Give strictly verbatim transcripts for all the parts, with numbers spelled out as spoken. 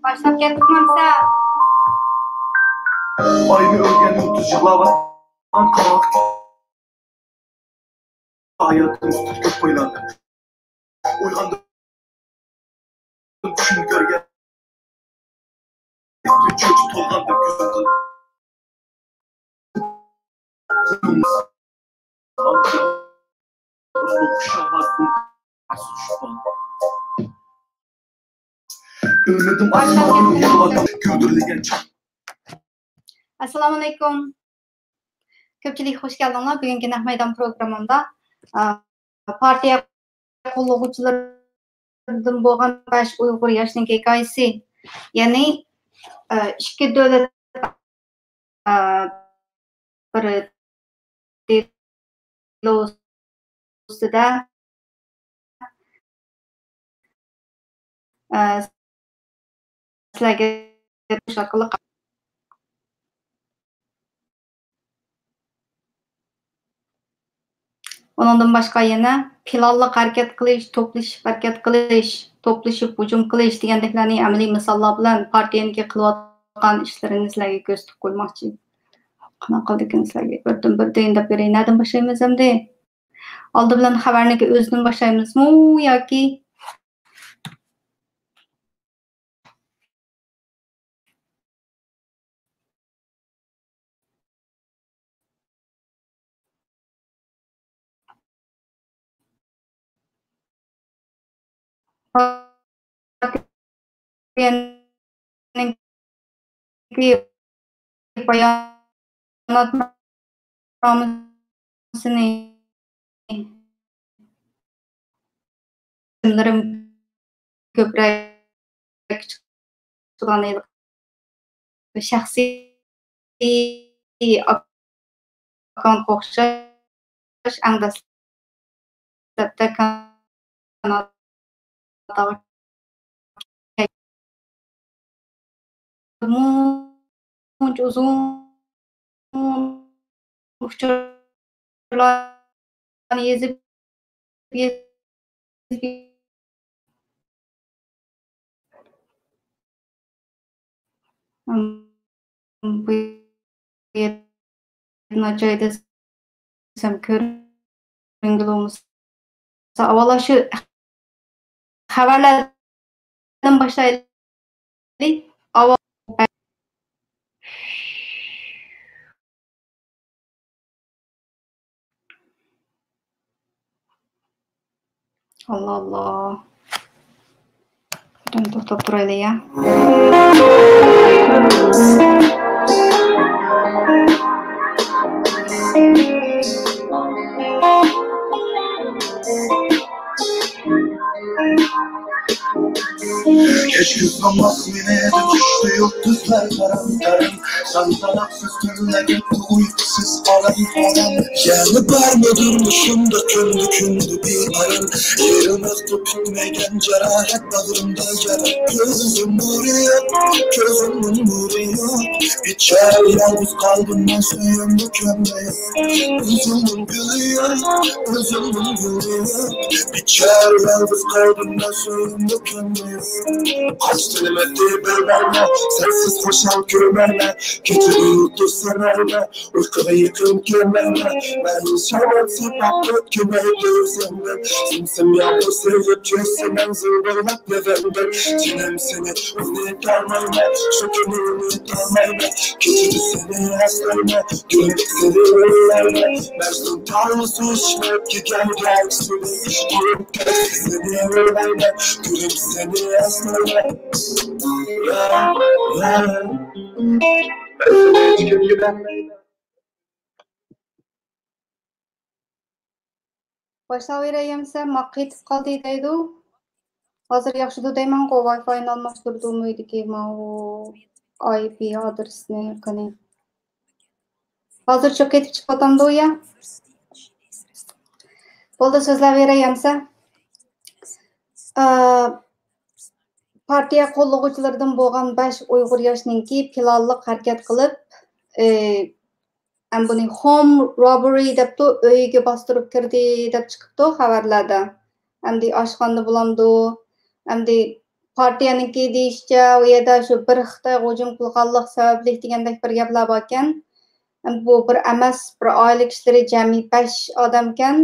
باشلاپ كەتتىڭ ئەمسە. ئاينى ئۆرگەن يۇلتۇز يىغلاۋاتقان قاراڭغۇ كېچە. ھاياتىم ئۈستىدە كۆپ ئويلاندىم. ئويغاندىم. چۈشۈمنى كۆرگەن. چۆچۈپ تولغاندىم كۆزۈمدىن. ئوخشىماس بىر ئەس چۈشۈپ. بىلمىدىم ئاسماننىڭ يىغلاپ گۈلدۈرلىگەن چاق. ئەسسالامۇئەلەيكۇم. كۆپچىلىك خوش كەلدىڭلار. بۈگۈنكى نەق مەيدان پروگراممامدا، ئا، پارتىيە قوللىغۇچىلىرىدىن بولغان بەش ئۇيغۇر ياشنىڭ ھېكايىسى، يەنى، ئا، ئىككى دۆلەت، ئا، بىر دېلو ئۈستىدە، ئا، سىلەرگە ئارقىلىق. ئۇنىڭدىن باشقا يەنە پىلانلىق ھەرىكەت قىلىش، توپلىشىپ ھەرىكەت قىلىش، توپلىشىپ ھۇجۇم قىلىش دېگەندەكلەرنى ئەمەلىي مىساللار بىلەن پارتىيەنىڭكى قىلىۋاتقان ئىشلىرىنى سىلەرگە كۆرسىتىپ قويماقچى. قانداق قىلىدىكىن سىلەرگە بىردىن بىر دېيىن دەپ بېرەي. نەدىن باشلايمىز ئەمدى؟ ئالدى بىلەن خەۋەرنىڭكى ئۆزىدىن باشلايمىزمۇ ياكى؟ پارتىيەنىڭكى باياناتنامىسىنى كۆپرەك شەخسىي ئاككاونتقا ئوخشاش ئەڭ دەسلەپتە كاناداغا مۇنچە ئۇزۇن ئۇچۇرلارنى يېزىپ، يېزىپ، بۇ يەردىن ئاچاي دېسەم، كۆرۈنگىلى بولمىسا، ئاۋۋال شۇ خەۋەرلەردىن باشلايلى. ئاۋۋال ئاللا، ئاللا. بىردەم توختاپ تۇرايلى يا. كەچ كۈز ماڭماس مېنى، چۈشتى يۇلتۇزلار قارام-قارام. سان ساناقسىز كۈنلەر ئۆتتى ئۇيقۇسىز ئالەم-ئالەم. يەنە بارمىدۇر مۇشۇنداق كۈندە-كۈندە بىئارام؟ يېرىلماقتا پۈتمىگەن جاراھەت باغرىمدا يارا. كۆزۈمنىڭ نۇرى يوق، كۆزۈمنىڭ نۇرى يوق. بىچارە يالغۇز قالدىم مەن سۆيۈمنى كۆرمەي. ئۆزۈمنىڭ گۈلى يوق، ئۆزۈمنىڭ گۈلى يوق. بىچارە يالغۇز قالدىم مەن سۆيۈمنى كۆرمەي. قاچتىن ئۆتتى بىر مەينە، سەنسىز خۇشال كۆرمەيمەن. كېچىدە يۇلتۇز سانايمەن، ئۇيقۇغا يېقىن كۆرمەيمەن. مەن شاۋال سېپىپ ئۆتكۈمەي كۆزۈمدىن. سىم-سىم يامغۇر سېغىپ چۈشسە مەن زىڭغىللاپ لەۋەمدىن. جېنىم سېنى ئۇنتۇيالمايمەن، شۇ كۈننى ئۇنتۇيالمايمەن. كېچىدە سېنى ئەسلەيمەن، كۈندە سېنى ئويلايمەن. مەجنۇن تاۋۇسى ئىشمەتكە كەلگەن سېنى. سېنى ئويلايمەن، كۈندە سېنى ئەسلەيمەن. يا، يا. باشلاۋېرەي ئەمسە، ماقا قېتىپ قالدى دەيدۇ. ھازىر ياخشىدۇ دەيمەنغۇ، ۋاي فاينى ئالماشتۇردۇم ئۆيدىكى ماۋۇ ئاي پى ئادرېسنى قېنى. ھازىرچۇ قېتىپ چىقىۋاتامدۇ يا؟ بولدى، سۆزلەۋېرەي ئەمسە. ئا، پارتىيە قوللىغۇچىلىرىدىن بولغان بەش ئۇيغۇر ياشنىڭكى پىلانلىق ھەرىكەت قىلىپ، ئى، ئەم بۇنى ھوم روبرى دەپتۇ، ئۆيىگە باستۇرۇپ كىردى دەپ چىقىپتۇ خەۋەرلەردە. ئەمدى ئاشخانىدا بولامدۇ؟ ئەمدى پارتىيەنىڭكى دېيىشىچە، ئۇ يەردە شۇ بىر خىتايغا ھۇجۇم قىلغانلىق سەۋەبلىك دېگەندەك بىر گەپلەر باركەن. ئەمدى بۇ بىر ئەمەس، بىر ئائىلە كىشىلىرى جەمئىي بەش ئادەمكەن.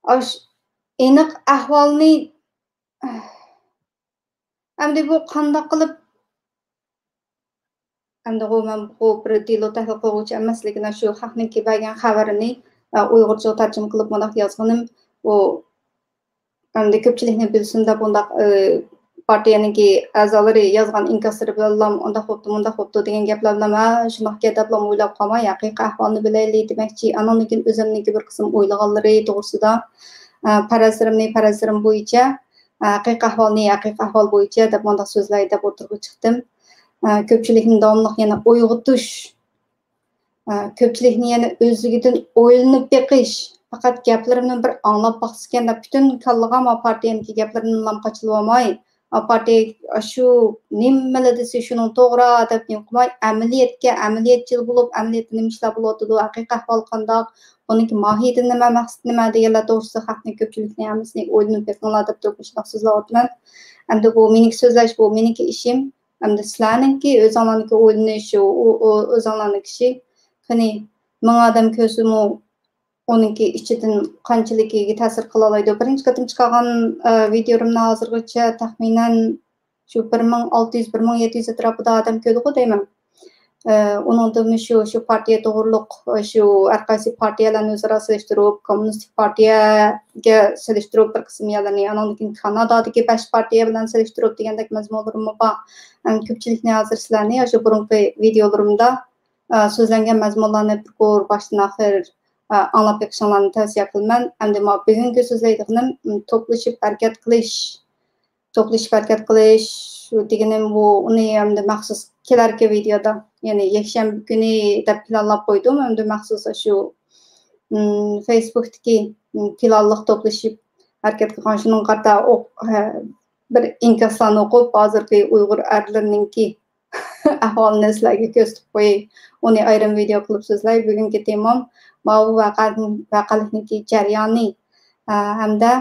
ئاش-، ئېنىق ئەھۋالنى ئەمدى بۇ قانداق قىلىپ، ئەمدى بۇ مەن بۇ بىر دېلو تەھلىل قىلغۇچى ئەمەس، لېكىن شۇ خەقنىڭكى بەرگەن خەۋىرىنى، ئە، ئۇيغۇرچىغا تەرجىمە قىلىپ مۇنداق يازغىنىم، ئۇ ئەمدى كۆپچىلىكنى بىلسۇن دەپ ئۇنداق، ئە، پارتىيەنىڭكى ئەزالىرى يازغان ئىنكاسلىرى بىلەنلا ئۇنداق بوپتۇ، مۇنداق بوپتۇ دېگەن گەپلەر بىلەن، ھە، شۇنداقكەن دەپلا ئويلاپ قالماي، ھەقىقىي ئەھۋالنى بىلەيلى دېمەكچى. ئانىڭدىن كېيىن ئۆزۈمنىڭكى بىر قىسىم ئويلىغانلىرى توغرىسىدا، ئە، پەرەزلىرىمنى پەرەزلىرىم بويىچە، ھەقىقىي ئەھۋالنى ھەقىقىي ئەھۋال بويىچە دەپ مۇنداق سۆزلەي دەپ ئوتتۇرىغا چىقتىم. ئە، كۆپچىلىكنى داۋاملىق يەنە ئويغىتىش، ئە، كۆپچىلىكنى يەنە ئۆزلۈكىدىن ئويلىنىپ بېقىش، پەقەت گەپلىرىمنى بىر ئاڭلاپ باقسىكەن دەپ پۈتۈن كاللىغا ما پارتىيەنىڭكى گەپلىرىنىلا قاچىلىۋالماي، ما پارتىيە شۇ نېمىلا دېسە شۇنىڭ توغرا دەپ نېمە قىلماي، ئەمەلىيەتكە، ئەمەلىيەتچىل بولۇپ، ئەمەلىيەتتە نېمە ئىشلار بولۇۋاتىدۇ، ھەقىقىي ئەھۋال قانداق، بۇنىڭكى ماھىيىتى نېمە، مەقسىتى نېمە دېگەنلەر توغرىسىدا خەقنى، كۆپچىلىكنى ھەممىسىنى ئويلىنىپ بېقىڭلار دەپ تۇرۇپ مۇشۇنداق سۆزلەۋاتىمەن. ئەمدى بۇ مېنىڭكى سۆزلەش، بۇ مېنىڭكى ئىشىم. ئەمدى سىلەرنىڭكى ئۆزۈڭلارنىڭكى ئويلىنىش، ئۇ، ئۇ، ئۆزۈڭلارنىڭكى ئىشى. قېنى، مىڭ ئادەم كۆرسىمۇ، ئۇنىڭكى ئىچىدىن قانچىلىكىگە تەسىر قىلالايدۇ؟ بىرىنچى قېتىم چىقارغان، ئە، ۋىدىيولىرىمنى ھازىرغىچە تەخمىنەن شۇ بىر مىڭ ئالتە يۈز، بىر مىڭ يەتتە يۈز ئەتراپىدا ئادەم كۆردىغۇ دەيمەن. ئە، ئۇنىڭدىنمۇ شۇ، شۇ پارتىيە توغرۇلۇق، شۇ ھەر قايسى پارتىيەلەرنى ئۆزئارا سېلىشتۇرۇپ، كوممۇنىستىك پارتىيەگە سېلىشتۇرۇپ بىر قىسىم يەرلەرنى، ئانىڭدىن كېيىن كانادادىكى بەش پارتىيە بىلەن سېلىشتۇرۇپ دېگەندەك مەزمۇنلىرىممۇ بار. ئەم، كۆپچىلىكنى ھازىر سىلەرنى شۇ بۇرۇنقى ۋىدىيولىرىمدا، ئە، سۆزلەنگەن مەزمۇنلارنى بىر قۇر باشتىن ئاخىر، ئە، ئاڭلاپ بېقىشىڭلارنى تەۋسىيە قىلىمەن. ئەمدى ما بۈگۈنكى سۆزلەيدىغىنىم، م، توپلىشىپ ھەرىكەت قىلىش، توپلىشىپ ھەرىكەت قىلىش دېگىنىم بۇ، ئۇنى ئەمدى مەخسۇس كېلەركى ۋىدىيودا، يەنى يەكشەنبە كۈنى دەپ پىلانلاپ قويدۇم. ئەمدى مەخسۇس شۇ، م، فېيسبۇكتىكى، م، پىلانلىق توپلىشىپ ھەرىكەت قىلغان شۇنىڭغا قارىتا ئوق-، ھە، بىر ئىنكاسلارنى ئوقۇپ، ھازىرقى ئۇيغۇر ئەرلىرىنىڭكى ئەھۋالىنى سىلەرگە كۆرسىتىپ قوياي. ئۇنى ئايرىم ۋىدىيو قىلىپ سۆزلەي. بۈگۈنكى تېمام ماۋۇ ۋەقەنىڭ، ۋەقەلىكنىڭكى جەريانى، ئە، ھەمدە،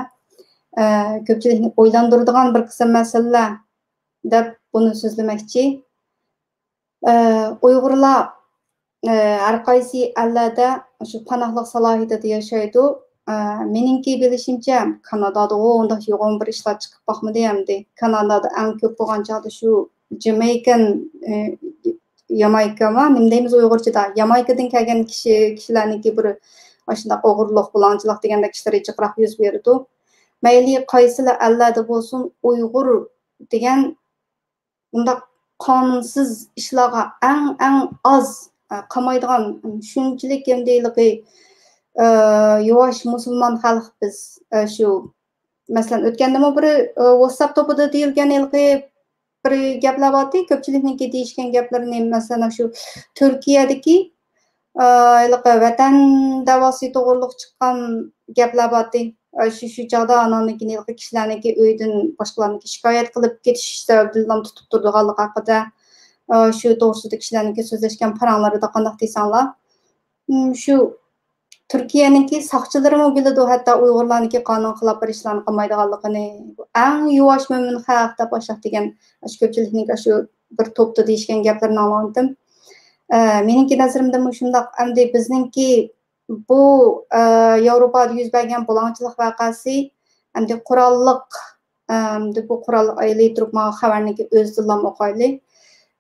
ئە، كۆپچىلىكنى ئويلاندۇرىدىغان بىر قىسىم مەسىلىلەر دەپ بۇنى سۆزلىمەكچى. ئە، ئۇيغۇرلار، ئە، ھەر قايسى ئەللەردە شۇ پاناھلىق سالاھىيىتىدە ياشايدۇ. ئە، مېنىڭكى بىلىشىمچە، كانادادىغۇ ئۇنداق يوغان بىر ئىشلار چىقىپ باقمىدى ئەمدى. كانادادا ئەڭ كۆپ بولغان چاغدا شۇ جامايكان، ئە، يامايكا ما، نېمە دەيمىز ئۇيغۇرچىدا؟ يامايكىدىن كەلگەن كىشى، كىشىلەرنىڭكى بىر ئاشۇنداق ئوغرىلىق، بۇلاڭچىلىق دېگەندەك ئىشلىرى جىقراق يۈز بېرىدۇ. مەيلى قايسىلا ئەللەردە بولسۇن، ئۇيغۇر دېگەن بۇنداق قانۇنسىز ئىشلارغا ئەڭ، ئەڭ ئاز، ئە، قامايدىغان، شۇنچىلىك ئەمدى ھېلىقى، ئە، يۇۋاش مۇسۇلمان خەلق بىز، ئە، شۇ، مەسىلەن، ئۆتكەندىمۇ بىر، ئە، ۋاتساپ توپىدا دېيىلگەن ھېلىقى بىر گەپلەر بارتى، كۆپچىلىكنىڭكى دېيىشكەن گەپلىرىنى، مەسىلەن، شۇ تۈركىيەدىكى، ئە، ھېلىقى ۋەتەن دەۋاسى توغرۇلۇق چىققان گەپلەر بارتى. ئە، شۇ، شۇ چاغدا ئاناندىن كېيىن ھېلىقى كىشىلەرنىڭكى ئۆيىدىن باشقىلارنىڭكى شىكايەت قىلىپ كېتىش سەۋەبىدىنلا تۇتۇپ تۇرىدىغانلىقى ھەققىدە، ئە، شۇ توغرىسىدا كىشىلەرنىڭكى سۆزلەشكەن پاراڭلىرىدا قانداق دېسەڭلار، م، شۇ تۈركىيەنىڭكى ساقچىلىرىمۇ بىلىدۇ، ھەتتا ئۇيغۇرلارنىڭكى قانۇن خىلاپ بىر ئىشلارنى قىلمايدىغانلىقىنى. ئەڭ يۇۋاش مۆمىن خەق دەپ ئاشۇنداق دېگەن، ئاشۇ كۆپچىلىكنىڭكى ئاشۇ بىر توپتا دېيىشكەن گەپلىرىنى ئاڭلىغانتىم. ئە، مېنىڭكى نەزىرىمدىمۇ شۇنداق. ئەمدى بىزنىڭكى بۇ، ئە، ياۋروپادا يۈز بەرگەن بۇلاڭچىلىق ۋەقەسى ئەمدى قوراللىق، ئەمدى بۇ قوراللىق ئايلى تۇرۇپ ماڭا خەۋەرنىڭكى ئۆزىدىنلا ئوقايلى.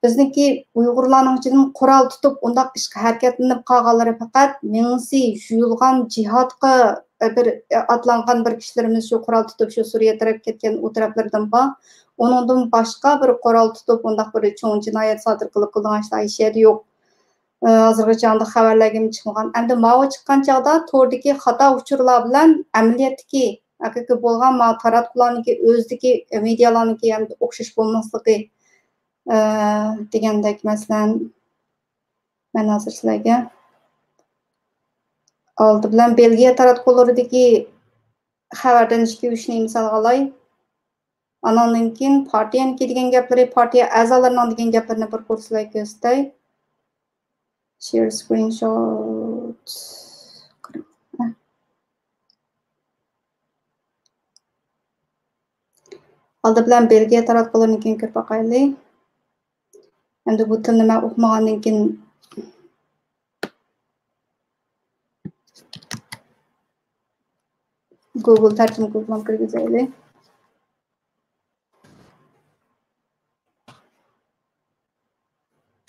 بىزنىڭكى ئۇيغۇرلارنىڭ ئىچىدىن قورال تۇتۇپ ئۇنداق ئىشقا ھەرىكەتلىنىپ قالغانلىرى پەقەت مېڭىسى يۇيۇلغان جىھادقا بىر ئاتلانغان بىر كىشىلىرىمىز شۇ قورال تۇتۇپ شۇ سۈرىيە تەرەپ كەتكەن ئۇ تەرەپلەردىن بار. ئۇنىڭدىن باشقا بىر قورال تۇتۇپ ئۇنداق بىر چوڭ جىنايەت سادىر قىلىپ قىلىدىغان ئىشلار ھېچ يەردە يوق. ئى، ھازىرغىچە ئانداق خەۋەرلەرگىمۇ چىقمىغان. ئەمدى ماۋۇ چىققان چاغدا توردىكى خاتا ئۇچۇرلار بىلەن ئەمەلىيەتتىكى، ھەقىقىي بولغان ما تاراتقۇلارنىڭكى ئۆزىدىكى، ئى، مېدىيالارنىڭكى ئەمدى ئوخشاش بولماسلىقى، ئى، دېگەندەك، مەسىلەن، مەن ھازىر سىلەرگە ئالدى بىلەن بېلگىيە تاراتقۇلىرىدىكى خەۋەردىن ئىككى، ئۈچنى مىسالغا ئالاي. ئاناندىن كېيىن پارتىيەنىڭكى دېگەن گەپلىرى، پارتىيە ئەزالىرىنىڭ دېگەن گەپلىرىنى بىر قۇر سىلەرگە كۆرسىتەي. Share screenshot. ئالدى بىلەن بېلگىيە تاراتقۇلىرىنى كېيىن كۆرۈپ باقايلى. ئەمدى بۇ تىلنى مەن ئۇقمىغاندىن كېيىن گۇگل تەرجىمە قىلىپ كىرگۈزەيلى.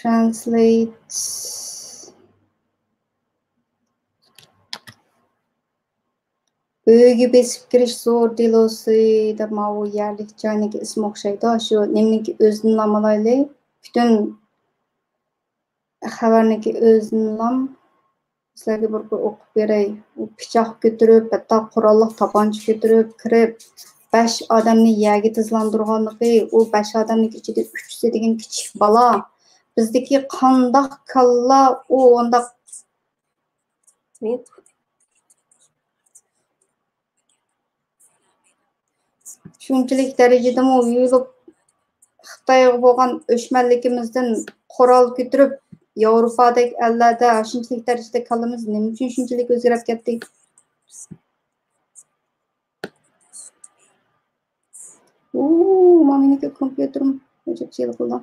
Translate. ئۆيگە بېسىپ كىرىش زور دېلوسى دەپ ماۋۇ يەرلىك جاينىڭكى ئىسمى ئوخشايدۇ. شۇ نېمىنىڭكى ئۆزىنىلا ئالايلى. پۈتۈن خەۋەرنىڭكى ئۆزىنىلا سىلەرگە بىر، بىر ئوقۇپ بېرەي. ئۇ پىچاق كۆتۈرۈپ، ھەتتا قوراللىق تاپانچا كۆتۈرۈپ كىرىپ، بەش ئادەمنى يەرگە تىزلاندۇرغانلىقى، ئۇ بەش ئادەمنىڭ ئىچىدە ئۈچىسى دېگەن كىچىك بالا. بىزدىكى قانداق كاللا ئۇ ئۇنداق؟ شۇنچىلىك دەرىجىدىمۇ يۇيۇلۇپ، خىتايغا بولغان ئۆچمەنلىكىمىزدىن قورال كۆتۈرۈپ، ياۋروپادەك ئەللەردە شۇنچىلىك دەرىجىدە كاللىمىز نېمە ئۈچۈن شۇنچىلىك ئۆزگىرىپ كەتتى؟ ئۇ، مانا مېنىڭكى كومپيۇتېرىم ئۆچۈپ جىلغىلا.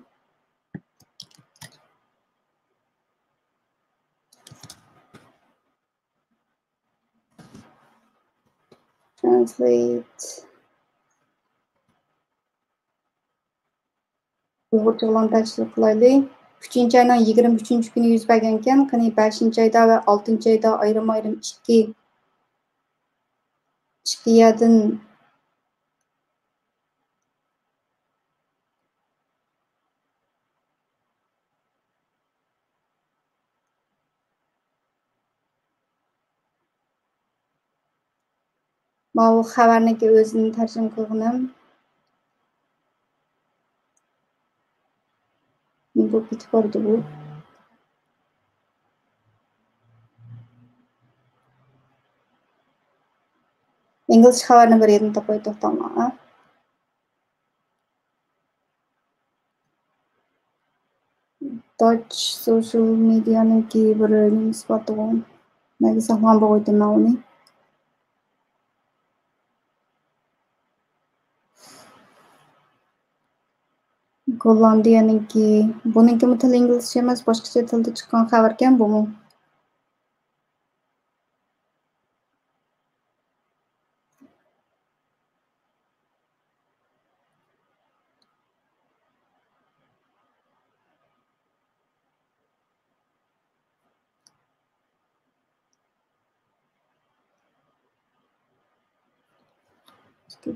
Translate. ئۇيغۇرچە بىلەن تەرجىمە قىلايلى. ئۈچىنچى ئاينىڭ يىگىرمە ئۈچىنچى كۈنى يۈز بەرگەنكەن. قېنى بەشىنچى ئايدا ۋە ئالتىنچى ئايدا ئايرىم-ئايرىم ئىككى، ئىككى يەردىن ماۋۇ خەۋەرنىڭكى ئۆزىنى تەرجىمە قىلغىنىم. نېمە بولۇپ كېتىپ بارىدۇ بۇ؟ ئىنگلىزچە خەۋەرنى بىر يەردىن تاپاي، توختاڭلار، ھە؟ داچ سوشىيال مېدىيانىڭكى بىر نېمىسى بارتىغۇ. نەگە ساقلىغان بولغىيتىم مەن ئۇنى. گوللاندىيەنىڭكى، بۇنىڭكىمۇ تىلى ئىنگلىزچە ئەمەس، باشقىچە تىلدا چىققان خەۋەركەن بۇمۇ.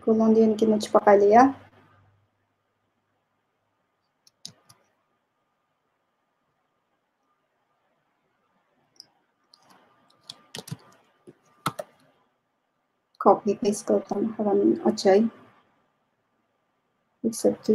گوللاندىيەنىڭكىنى ئېچىپ باقايلى، يا. كوپى پېست قىلىپ خەۋەرنى ئاچاي. ئېكسېپت.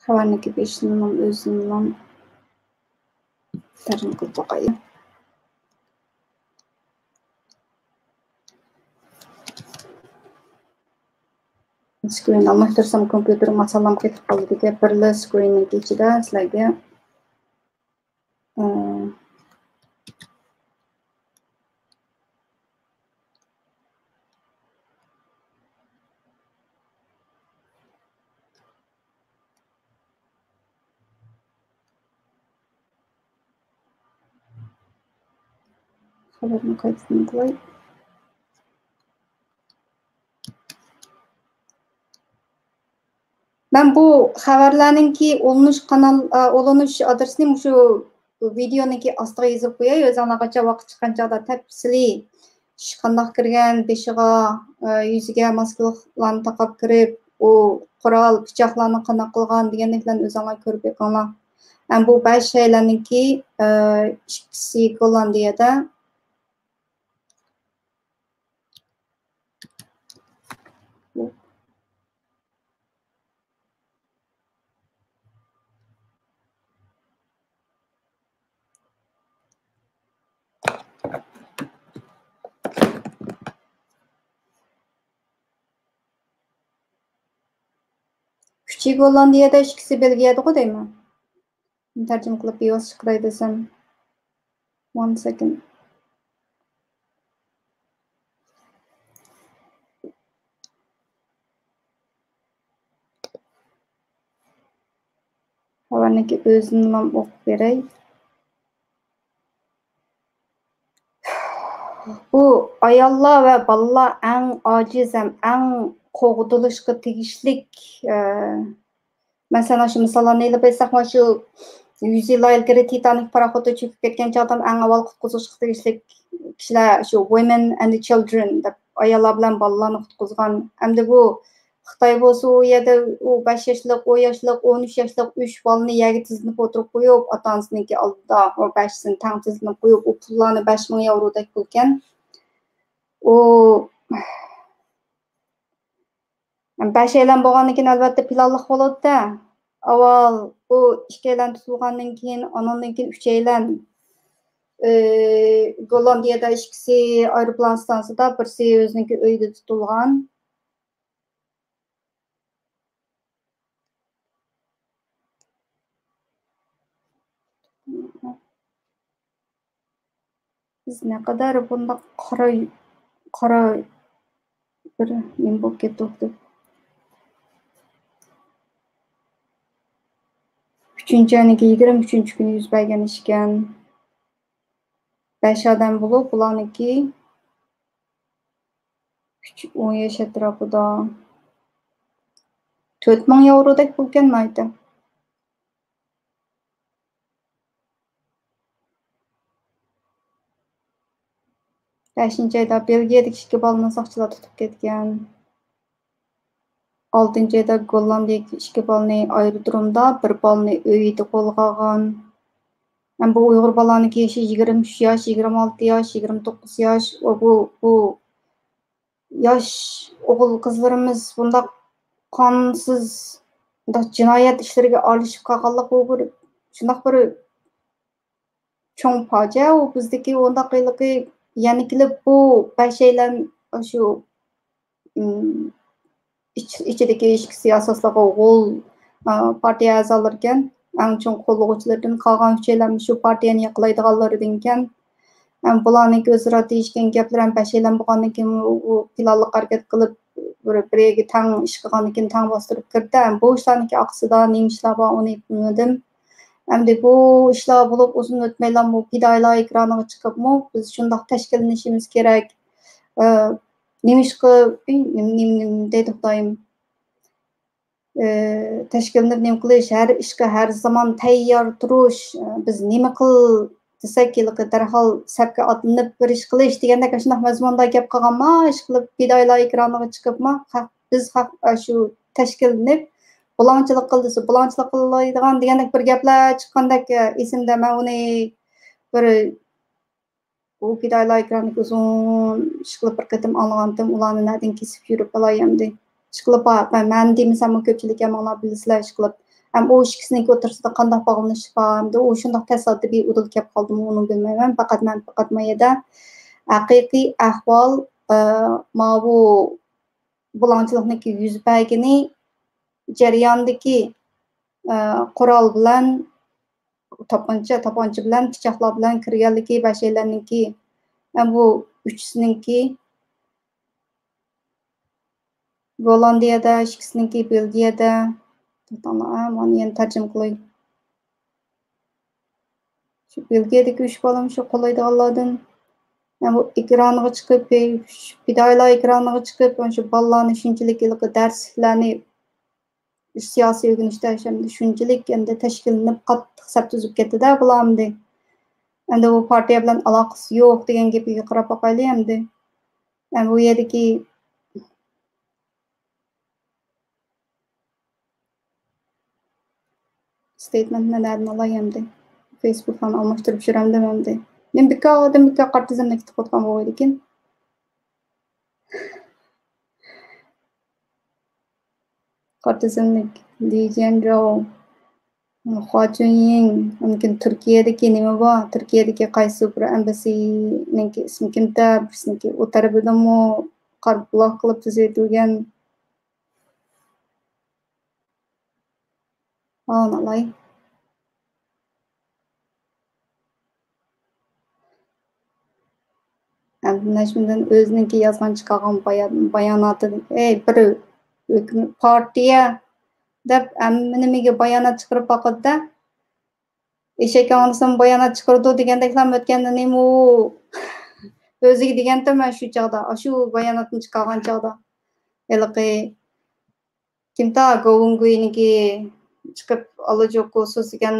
خەۋەرنىڭكى بېشىنىمۇ ئۆزىنىمۇ تەرجىمە قىلىپ باقاي. سكرىن ئالماشتۇرسام، كومپيۇتېرىم ماسالام قېتىپ قالىدىكەن. بىرلا سكرىننىڭ ئىچىدە سىلەرگە، ئى، خەۋەرنى قايتىدىن قىلاي. مەن بۇ خەۋەرلەرنىڭكى ئۇلىنىش قانال، ئە، ئۇلىنىش ئادرېسىنى مۇشۇ ۋىدېئونىڭكى ئاستىغا يېزىپ قوياي. ئۆزۈڭلارغىچە ۋاقىت چىققان چاغدا تەپسىلىي ئىش قانداق كىرگەن بېشىغا، ئە، يۈزىگە ماسكىلىقلارنى تاقاپ كىرىپ، ئۇ قورال، پىچاقلارنى قانداق قىلغان دېگەندەكلەرنى ئۆزۈڭلار كۆرۈپ بېقىڭلار. ھەم بۇ بەش شەيلەرنىڭكى، ئە، ئىككىسى گوللاندىيەدە. ئۈچى گوللاندىيەدە، ئىككىسى بېلگىيەدىغۇ دەيمەن. تەرجىمە قىلىپ بىۋاسىتە چىقىراي دېسەم. One second. خەۋەرنىڭكى ئۆزىنىلا ئوقۇپ بېرەي. بۇ ئاياللار ۋە بالىلار ئەڭ ئاجىز ھەم ئەڭ قوغدىلىشقا تېگىشلىك، ئە، مەسىلەن، شۇ مىساللارنى ئېلىپ ئېيتساق، مانا شۇ يۈز يىل ئىلگىرى تىتانىك پاراخوتى چۆكۈپ كەتكەن چاغدا ئەڭ ئاۋۋال قۇتقۇزۇشقا تېگىشلىك كىشىلەر شۇ women and children دەپ ئاياللار بىلەن بالىلارنى قۇتقۇزغان. ئەمدى بۇ خىتاي بولسا ئۇ يەردە ئۇ بەش ياشلىق، ئون ياشلىق، ئون ئۈچ ياشلىق ئۈچ بالىنى يەرگە تىزلىنىپ ئولتۇرۇپ قويۇپ، ئاتا-ئانىسىنىڭكى ئالدىدا ئۇ بەشىسىنى تەڭ تىزلىنىپ قويۇپ، ئۇ پۇللارنى بەش مىڭ ياۋرودەك پۇلكەن. ئۇ بەشەيلەن بولغاندىن كېيىن، ئەلۋەتتە، پىلانلىق بولىدۇ-دە. ئاۋۋال ئۇ ئىككىيلەن تۇتۇلغاندىن كېيىن، ئانىڭدىن كېيىن ئۈچەيلەن، ئى، گوللاندىيەدە ئىككىسى ئايروپىلان ئىستانسىدا، بىرسى ئۆزىنىڭكى ئۆيىدە تۇتۇلغان. بىز نەقەدەر بۇنداق قارا، قارا بىر نېمە بولۇپ كەتتۇق دەپ. ئۈچىنچى ئاينىڭكى يىگىرمە ئۈچىنچى كۈنى يۈز بەرگەن ئىشكەن. بەش ئادەم بولۇپ، بۇلارنىڭكى ئۈچ، ئون ياش ئەتراپىدا. تۆت مىڭ ياۋرودەك بولكەن نايتە. بەشىنچى ئايدا بېلگىيەدىكى ئىككى بالىنى ساقچىلار تۇتۇپ كەتكەن. ئالتىنچى ئايدا گوللاندىيەدىكى ئىككى بالىنى ئايرودرومدا، بىر بالىنى ئۆيىدە قولغا ئالغان. ھەم بۇ ئۇيغۇر بالىنىڭكى يېشى يىگىرمە ئۈچ ياش، يىگىرمە ئالتە ياش، يىگىرمە توققۇز ياش. ۋە بۇ، بۇ ياش ئوغۇل قىزلىرىمىز بۇنداق قانسىز، بۇنداق جىنايەت ئىشلىرىغا ئارىلىشىپ قالغانلىق، بۇ بىر شۇنداق بىر چوڭ پاجىئە. ئۇ بىزدىكى ئۇنداق ھېلىقى يەنە كېلىپ بۇ بەشەيلەن شۇ، ئىم، ئىچ-، ئىچىدىكى ئىككىسى ئاساسلىقى غول، ئا، پارتىيە ئەزالىرىكەن، ئەڭ چوڭ قوللىغۇچىلىرىدىن. قالغان ئۈچەيلەن شۇ پارتىيەنى ياقلايدىغانلىرىدىنكەن. ھەم بۇلارنىڭكى ئۆزئارا دېيىشكەن گەپلىرى ھەم بەشەيلەن بولغاندىن كېيىن ئۇ، ئۇ پىلانلىق ھەرىكەت قىلىپ، بىر، بىر يەرگە تەڭ ئىش قىلغاندىن كېيىن تەڭ باستۇرۇپ كىردى. ھەم بۇ ئىشلارنىڭكى ئارقىسىدا نېمە ئىشلار بار، ئۇنى بىلمىدىم. ئەمدى بۇ ئىشلار بولۇپ ئۇزۇن ئۆتمەيلا بۇ پىدائىيلار ئېكرانىغا چىقىپمۇ، بىز شۇنداق تەشكىللىنىشىمىز كېرەك، ئە، نېمىشقا، ئى، نېمە، نېمە، نېمە دەيدۇ خۇدايىم؟ ئى، تەشكىللىنىپ نېمە قىلىش، ھەر ئىشقا ھەر زامان تەييار تۇرۇش، ئى، بىز نېمە قىل دېسەك، ھېلىقى دەرھال سەپكە ئاتلىنىپ بىر ئىش قىلىش دېگەندەك ئاشۇنداق مەزمۇندا گەپ قىلغان، ما ئىشقىلىپ پىدائىيلار ئېكرانىغا چىقىپ، ما خەق، بىز خەق، ئاشۇ تەشكىللىنىپ بۇلاڭچىلىق قىل دېسە، بۇلاڭچىلىق قىلالايدىغان دېگەندەك بىر گەپلەر چىققاندەك، ئېسىمدە. مەن ئۇنى بىر ئۇ پىدائىيلار ئېكرانىدىكى ئۇزۇن ئىشقىلىپ بىر قېتىم ئاڭلىغانتىم، ئۇلارنى نەدىن كېسىپ يۈرۈپ ئالاي ئەمدى. ئىشقىلىپ، ھە، مەن، مەن دېمىسەممۇ كۆپچىلىك ھەممىڭلار بىلىسىلەر ئىشقىلىپ. ھەم ئۇ ئىككىسىنىڭكى ئوتتۇرىسىدا قانداق باغلىنىش بار، ئەمدى ئۇ شۇنداق تەسادىپىي ئۇدۇل كەپ قالدىمۇ، ئۇنى بىلمەيمەن. پەقەت مەن، پەقەت ما يەردە ھەقىقىي ئەھۋال، ئە، ماۋۇ بۇلاڭچىلىقنىڭكى يۈز بەرگىنى جەرياندىكى، ئە، قورال بىلەن تاپانچا، تاپانچا بىلەن، پىچاقلار بىلەن كىرگەنلىكى بەشەيلەننىڭكى، ھەم بۇ ئۈچىسىنىڭكى، گوللاندىيەدە، ئىككىسىنىڭكى بېلگىيەدە. توختاڭلار، مانا يەنە تەرجىمە قىلاي. شۇ بېلگىيەدىكى ئۈچ بالام شۇ قوللايدىغانلاردىن. مەن بۇ ئېكرانغا چىقىپ، پىدائىيلار ئېكرانىغا چىقىپ، شۇ بالىلارنى شۇنچىلىك ھېلىقى دەرسلىكلەرنى سىياسىي ئۆگىنىشتە ئەمدى شۇنچىلىك ئەمدى تەشكىللىنىپ، قاتتىق سەپ تۈزۈپ كەتتى-دە بۇلار ئەمدى. ئەمدى بۇ پارتىيە بىلەن ئالاقىسى يوق دېگەن گېپىگە قاراپ باقايلى ئەمدى. ئەمدى بۇ يەردىكى ستېيتمېنتنى نەدىن ئالاي ئەمدى؟ فېيسبۇكلارنى ئالماشتۇرۇپ يۈرەمدىم ئەمدى. مەن بىكاردىن بىكار قارا تىزىملىككە كېتىۋاتقان بولغىيدىكىن. قارا تىزىملىك، لى جيەنجاۋ، خۇا چۈنيىڭ، ئاندىن كېيىن تۈركىيەدىكى نېمە بار؟ تۈركىيەدىكى قايسى بىر ئەمبەسسىنىڭكى ئىسمى كىمتە؟ بىرسىنىڭكى ئۇ تەرىپىدىمۇ قارا بۇلاق قىلىپ تۈزۈۋېتىلگەن. ئاۋۇنى ئالاي. ئەمدى نەجمىدىن ئۆزىنىڭكى يازغان چىقارغان بايان-، باياناتىدىن، ئەي، بىر ھۆكۈمەت، پارتىيە دەپ ھەممە نېمىگە بايانات چىقىرىپ باقىدۇ-دە. ئېشەك ئاڭلىسىمۇ بايانات چىقىرىدۇ دېگەندەكلا ئۆتكەندە نېمە ئۇ؟ ئۆزىگە دېگەنتىم مەن شۇ چاغدا، ئاشۇ باياناتنى چىقارغان چاغدا. ھېلىقى كىمتا گوۋۇڭگۇينىڭكى چىقىپ ئاللىجوكۇ سۆزلىگەن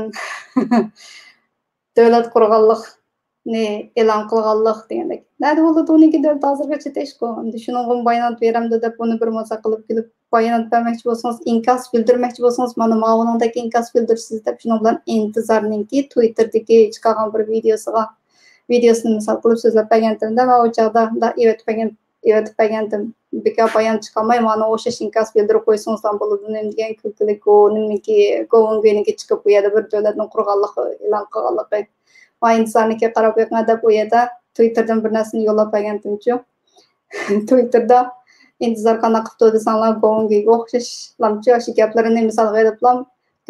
دۆلەت قۇرغانلىقنى ئېلان قىلغانلىق دېگەندەك. نەدە بولىدۇ ئۇنىڭكى دۆلىتى ھازىرغىچە تېشقۇ. ئەمدى شۇنىڭغىمۇ بايانات بېرەمدۇ دەپ ئۇنى بىر مازاق قىلىپ كۈلۈپ بايانات بەرمەكچى بولسىڭىز، ئىنكاس بىلدۈرمەكچى بولسىڭىز، مانا ماۋۇنىڭدەك ئىنكاس بىلدۈرىسىز دەپ شۇنىڭ بىلەن ئىنتىزارنىڭكى تۋىتتېردىكى چىقارغان بىر ۋىدېيوسىغا، ۋىدېيوسىنى مىسال قىلىپ سۆزلەپ بەرگەنتىم-دە، ماۋۇ چاغدا مۇنداق ئېۋەتىپ بەرگەن ئېۋەتىپ بەرگەنتىم. بىكار بايان چىقارماي، مانا ئوخشاش ئىنكاس بىلدۈرۈپ قويسىڭىزلا بولىدۇ، نېمە دېگەن كۈلكىلىك ئۇ، نېمىكى، گوۋۇڭگۇينىڭكى چىقىپ، بۇ يەردە بىر دۆلەتنىڭ قۇرغانلىقى ئېلان قىلغانلىقى. ئاينىسانىكى قاراپ بېقىڭ دەپ، ئۇ يەردە تۋىتتېردىن بىر نەرسىنى يوللاپ بەرگەنتىمچۇ. تۋىتتېردا ئىنتىزار قانداق قىپتۇ دېسەڭلار، گوۋۇڭگۇيغا ئوخشاش لامچۇ، ئاشۇ گەپلىرىنى مىسالغا ئېلىپلام،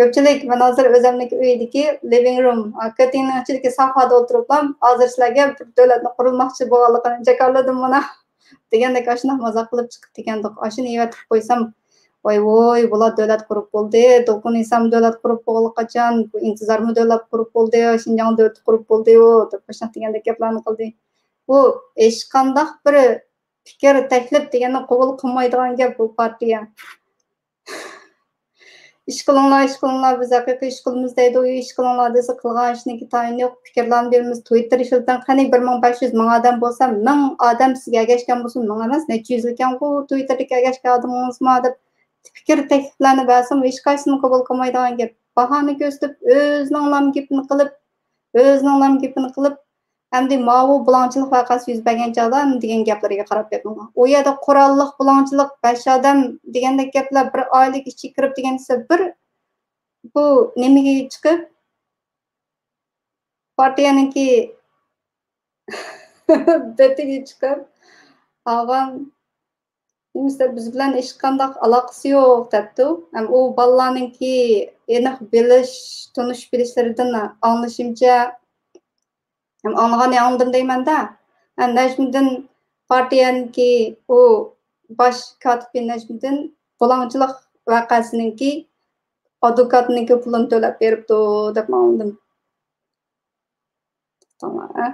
كۆپچىلىك، مەن ھازىر ئۆزەمنىڭكى ئۆيىدىكى لىۋىڭ روم، كۆتىنىڭ ئىچىدىكى ساھادا ئولتۇرۇپلام، ھازىر سىلەرگە بىر دۆلەتنى قۇرۇلماقچى بولغانلىقىنى جاكارلىدىم مانا. دېگەندەك ئاشۇنداق مازاق قىلىپ چىقىپ كەتكەندۇق. ئاشۇنى ئېۋەتىپ قويسام، ۋاي ۋوي، بۇلار دۆلەت قۇرۇپ بولدى، دولقۇن ئىسام دۆلەت قۇرۇپ بولغىلى قاچان، بۇ ئىنتىزارمۇ دۆلەت قۇرۇپ بولدى، شىنجاڭ دۆلىتى قۇرۇپ بولدىغۇ دەپ ئاشۇنداق دېگەندەك گەپلەرنى قىلدى. بۇ ھېچقانداق بىر پىكىر، تەكلىپ دېگەننى قوبۇل قىلمايدىغان گەپ بۇ پارتىيە. ئىش قىلىڭلار، ئىش قىلىڭلار، بىز ھەقىقىي ئىش قىلىمىز دەيدۇ، ئىش قىلىڭلار دېسە قىلغان ئىشنىڭكى تايىنى يوق، پىكىرلەرنى بېرىمىز، تۋىتتېر ئىشلىتىڭ، قېنى بىر مىڭ بەش يۈز، مىڭ ئادەم بولسا، مىڭ ئادەم سىزگە ئەگەشكەن بولسۇن، مىڭ ئەمەس، نەچچە يۈزلىكەنغۇ تۋىتتېردىكى ئەگەشكەن ئادىمىڭىزمۇ دەپ پىكىر، تەكلىپلەرنى بەرسىمۇ، ھېچقايسىسىنى قوبۇل قىلمايدىغان گەپ. باھانە كۆرسىتىپ، ئۆزىنىڭلام گېپىنى قىلىپ، ئۆزىنىڭلام گېپىنى قىلىپ، ئەمدى ماۋۇ بۇلاڭچىلىق ۋەقەسى يۈز بەرگەن چاغدا نېمە دېگەن گەپلىرىگە قاراپ بېقىڭلار. ئۇ يەردە قوراللىق بۇلاڭچىلىق، بەش ئادەم دېگەندەك گەپلەر، بىر ئائىلىگە ئىچىگە كىرىپ دېگەن دېسە، بىر بۇ نېمىگە چىقىپ، پارتىيەنىڭكى بېتىگە چىقىپ، ئاغام نېمىسى، بىز بىلەن ھېچقانداق ئالاقىسى يوق دەپتۇ. ھەم ئۇ بالىلارنىڭكى ئېنىق بىلىش، تونۇش بىلىشلىرىدىن ئاڭلىشىمچە، ھەم ئاڭلىغاننى ئاڭلىدىم دەيمەن-دە. ھەم نەجمىدىن پارتىيەنىڭكى ئۇ باش كاتىپى نەجمىدىن بۇلاڭچىلىق ۋەقەسىنىڭكى ئادۋوكاتنىڭكى پۇلىنى تۆلەپ بېرىپتۇ دەپ ئاڭلىدىم. توختاڭلار، ھە؟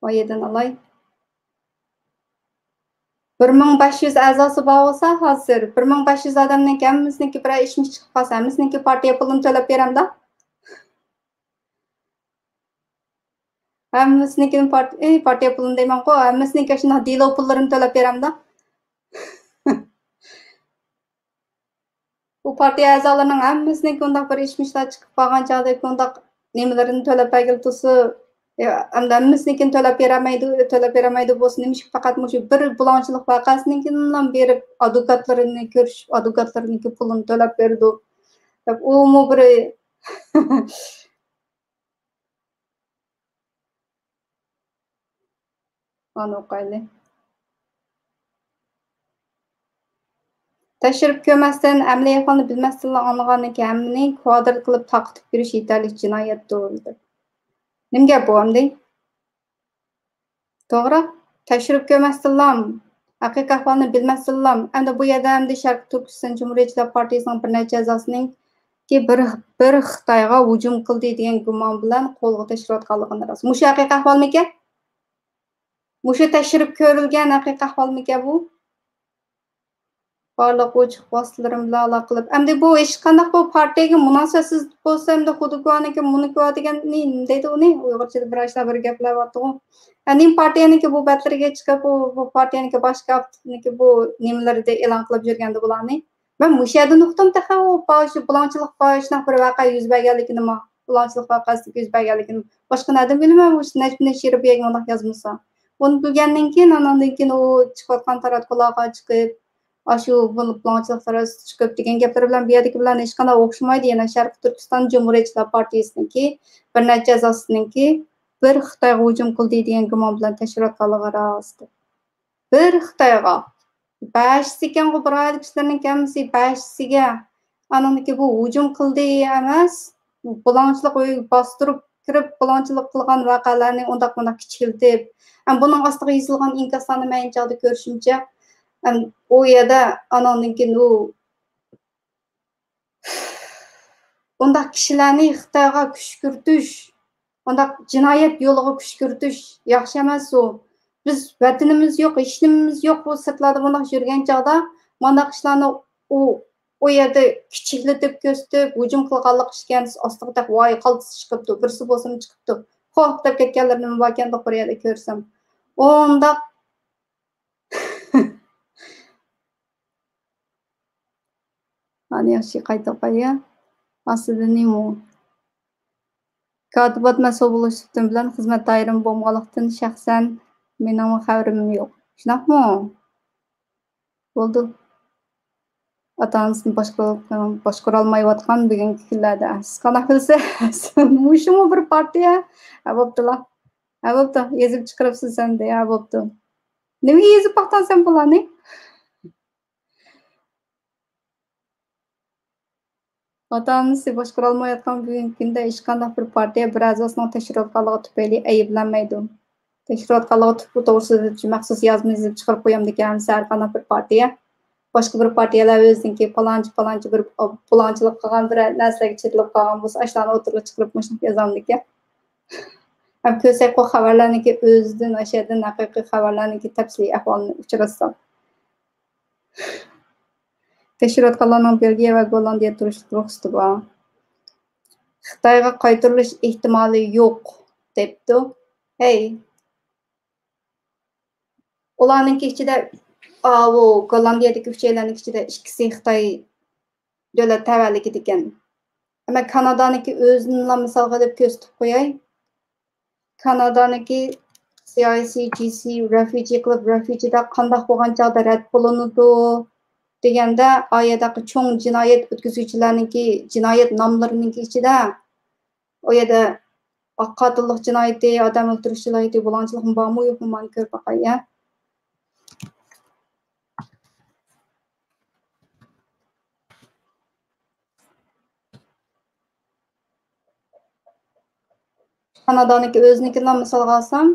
ۋايىدىن ئالاي. بىر مىڭ بەش يۈز ئەزاسى بار بولسا، ھازىر بىر مىڭ بەش يۈز ئادەمنىڭكى ھەممىسىنىڭكى بىرەر ئىشمىش چىقىپ قالسا، ھەممىسىنىڭكى پارتىيە پۇلىنى تۆلەپ بېرەمدۇ؟ ھەممىسىنىڭكىدىن پارت-، ئەي، پارتىيە پۇلىنى دەيمەنغۇ، ھەممىسىنىڭكى شۇنداق دېلو پۇللىرىنى تۆلەپ بېرەمدۇ؟ بۇ پارتىيە ئەزالىرىنىڭ ھەممىسىنىڭكى ئۇنداق بىر ئىشمىشلار چىقىپ قالغان چاغدا ئۇنداق نېمىلىرىنى تۆلەپ بەرگىلى تۇرسا، ئەمدى ھەممىسىنىڭكىنى تۆلەپ بېرەلمەيدۇ، تۆلەپ بېرەلمەيدۇ بولسا، نېمىشقا پەقەت مۇشۇ بىر بۇلاڭچىلىق ۋەقەسىنىڭكىنىلا بېرىپ ئادۋوكاتلىرىنى كۆرۈشۈپ، ئادۋوكاتلىرىنىڭكى پۇلىنى تۆلەپ بېرىدۇ دەپ، ئۇمۇ بىر مانا ئوقايلى. تەكشۈرۈپ كۆرمەستىن، ئەمەلىي ئەھۋالنى بىلمەستىنلا ئاڭلىغاندىن كېيىن ھەممىنى كۋادرات قىلىپ تارقىتىپ يۈرۈش يېتەرلىك جىنايەتتۇر، دەپ. نېمە گەپ بۇ ئەمدى؟ توغرا. تەكشۈرۈپ كۆرمەستىنلا، ھەقىقىي ئەھۋالنى بىلمەستىنلا، ئەمدى بۇ يەردە ئەمدى شەرقىي تۈركىستان جۇمھۇرىيەتچىلەر پارتىيىسىنىڭ بىر نەچچە ئەزاسىنىڭكى بىر، بىر خىتايغا ھۇجۇم قىلدى دېگەن گۇمان بىلەن قولغا تەكشۈرۈۋاتقانلىقىنى راست. مۇشۇ ھەقىقىي ئەھۋالمىكەن؟ مۇشۇ تەكشۈرۈپ كۆرۈلگەن ھەقىقىي ئەھۋالمىكەن بۇ؟ بارلىق ئوچۇق ۋاسىتىلىرىم بىلەن ئالاقە قىلىپ، ئەمدى بۇ ھېچقانداق بۇ پارتىيەگە مۇناسىۋەتسىز بولسا، ئەمدى خۇدۇكۇانىكى، مۇنىكۇا دېگەن نېمە دەيدۇ ئۇنى؟ ئۇيغۇرچىدا بىر ئاشۇنداق بىر گەپلەر بارتىغۇ. ھە، نېمە پارتىيەنىڭكى بۇ بەتلىرىگە چىقىپ، بۇ، بۇ پارتىيەنىڭكى باش كاپىتىنىڭكى بۇ نېمىلىرىدە ئېلان قىلىپ يۈرگەندە بۇلارنى. مەن مۇشۇ يەردىن ئۇقتۇم تېخى ئۇ پا-، شۇ بۇلاڭچىلىق پا-، شۇنداق بىر ۋەقە يۈز بەرگەنلىكىنىمۇ، بۇلاڭچىلىق ۋەقەسىدىكى يۈز بەرگەنلىكىنى. باشقا نەدىن بىلىمەن، مۇشۇ نەجمىدىن شېرىپ يەگە مۇنداق يازمىسا. ئۇنى بىلگەندىن كېيىن، ئاناندىن كېيىن ئۇ چىقىۋاتقان تاراتقۇلارغا چىقىپ، ئاشۇ بۇ-، بۇلاڭچىلىق تاراتقۇسى چىقىپ دېگەن گەپلىرى بىلەن بۇ يەردىكى بىلەن ھېچقانداق ئوخشىمايدۇ. يەنە شەرقىي تۈركىستان جۇمھۇرىيەتچىلەر پارتىيىسىنىڭكى بىر نەچچە ئەزاسىنىڭكى بىر خىتايغا ھۇجۇم قىلدى دېگەن گۇمان بىلەن تەشۋىقاتقا ئالغان راست. بىر خىتايغا. بەشىسى ئىكەنغۇ، بىر ئائىلە كىشىلىرىنىڭ ھەممىسى بەشىسىگە. ئانىڭدىكى بۇ ھۇجۇم قىلدى ئەمەس، بۇلاڭچىلىق ئۆيگە باستۇرۇپ كىرىپ، بۇلاڭچىلىق قىلغان ۋەقەلەرنى ئۇنداق مۇنداق كىچىكلىتىپ، ھەم بۇنىڭ ئاستىغا يېزىلغان ئىنكاسلارنى مەن چاغدا كۆرۈشۈمچە، ھەم ئۇ يەردە ئانىڭدىن كېيىن ئۇ ئۇنداق كىشىلەرنى خىتايغا كۈشكۈرتۈش، ئۇنداق جىنايەت يولىغا كۈشكۈرتۈش ياخشى ئەمەس ئۇ. بىز ۋەتىنىمىز يوق، ھېچنېمىمىز يوق، بۇ سىرتلاردا مۇنداق يۈرگەن چاغدا مانداق ئىشلارنى ئۇ، ئۇ يەردە كىچىكلىتىپ كۆرسىتىپ، ھۇجۇم قىلغانلىق ئىكەن، ئاستىغا دەپ ۋاي قالتىس چىقىپتۇ، بىرسى بولسىمۇ چىقىپتۇ. خوھ دەپ كەتكەنلىرىمۇ باركەن، بىر يەردە كۆرسەم. ئۇنداق ئانى ياخشى قايتا قايا. ئاستىدا نېمە؟ كاتىبات مەسئۇل بولۇش سۈپىتىم بىلەن خىزمەت دائىرىم بولمىغانلىقتىن، شەخسەن مېنىڭمۇ خەۋىرىم يوق. شۇنداقمۇ؟ بولدى. ئاتا-ئانىسىنى باشقۇرۇپ، باشقۇرالمايۋاتقان بۈگۈنكى كۈنلەردە. سىز قانداق بىلىسىز؟ مۇشۇمۇ بىر پارتىيە؟ ھە، بوپتۇلا. ھە، بوپتۇ. يېزىپ چىقىرىپسىز سەن دە، ھە، بوپتۇ. نېمىگە يېزىپ باقتىڭ سەن بۇلارنى؟ ئاتا-ئانىسى باشقۇرالمايۋاتقان بۈگۈنكى كۈندە ھېچقانداق بىر پارتىيە بىر ئەزاسىنىڭ تەشۋىراتقا ئالغان تۈپەيلى ئەيىبلەنمەيدۇ. تەشۋىراتقا ئالغان تۈپى توغرىسىدا مەخسۇس يازما يېزىپ چىقىرىپ قويامدىكەن ھەممىسى، ھەر قانداق بىر پارتىيە. باشقا بىر پارتىيەلەر ئۆزىنىڭكى پالانچى، پالانچى بىر بۇلاڭچىلىق قىلغان بىر نەرسىلەرگە چېتىلىپ قالغان بولسا، ئاشۇلارنى ئوتتۇرىغا چىقىرىپ مۇشۇنداق يازامدىكەن. ھەم كۆرسەكقۇ خەۋەرلەرنىڭكى ئۆزىدىن، ئاشۇ يەردىن ھەقىقىي خەۋەرلەرنىڭكى تەپسىلىي ئەھۋالىنى ئۇچراتسام. تەشۋىراتقا ئۇلارنىڭ بېلگىيە ۋە گوللاندىيەدە تۇرۇشلۇق رۇخسىتى بار. خىتايغا قايتۇرۇلۇش ئېھتىمالى يوق، دەپتۇ. ھەي، ئۇلارنىڭكى ئىچىدە، ئاۋۇ گوللاندىيەدىكى ئۈچەيلەننىڭ ئىچىدە ئىككىسى خىتاي دۆلەت تەۋەلىكىدىكەن. ئەمما كانادانىڭكى ئۆزىنىلا مىسالغا ئېلىپ كۆرسىتىپ قوياي. كانادانىڭكى سىئايسىجىسى رېفۇجى قىلىپ، رېفۇجىدا قانداق بولغان چاغدا رەت بولۇنىدۇ دېگەندە، ئا يەردىكى چوڭ جىنايەت ئۆتكۈزگۈچىلەرنىڭكى جىنايەت ناملىرىنىڭكى ئىچىدە، ئۇ يەردە قاتىللىق جىنايىتى، ئادەم ئۆلتۈرۈش جىنايىتى، بۇلاڭچىلىقمۇ بارمۇ يوقمۇ، مانا كۆرۈپ باقاي، يا. كانادانىڭكى ئۆزىنىڭكىلا مىسالغا ئالسام،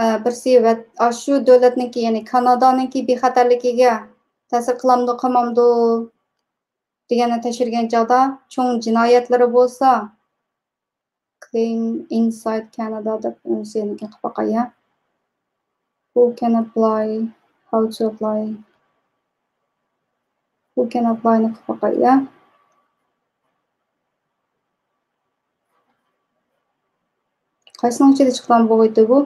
ئە، بىرسى ۋەت-، ئاشۇ دۆلەتنىڭكى، يەنى كانادانىڭكى بىخەتەرلىكىگە تەسىر قىلامدۇ، قىلمامدۇ دېگەننى تەكشۈرگەن چاغدا، چوڭ جىنايەتلىرى بولسا، Claim Inside Canada دەپ ئۇنىسىنى قىلىپ باقاي، يا. Who can apply? How to apply? Who can apply نى قىلىپ باقاي، يا. قايسىنىڭ ئىچىدە چىققان بولغىيتى بۇ؟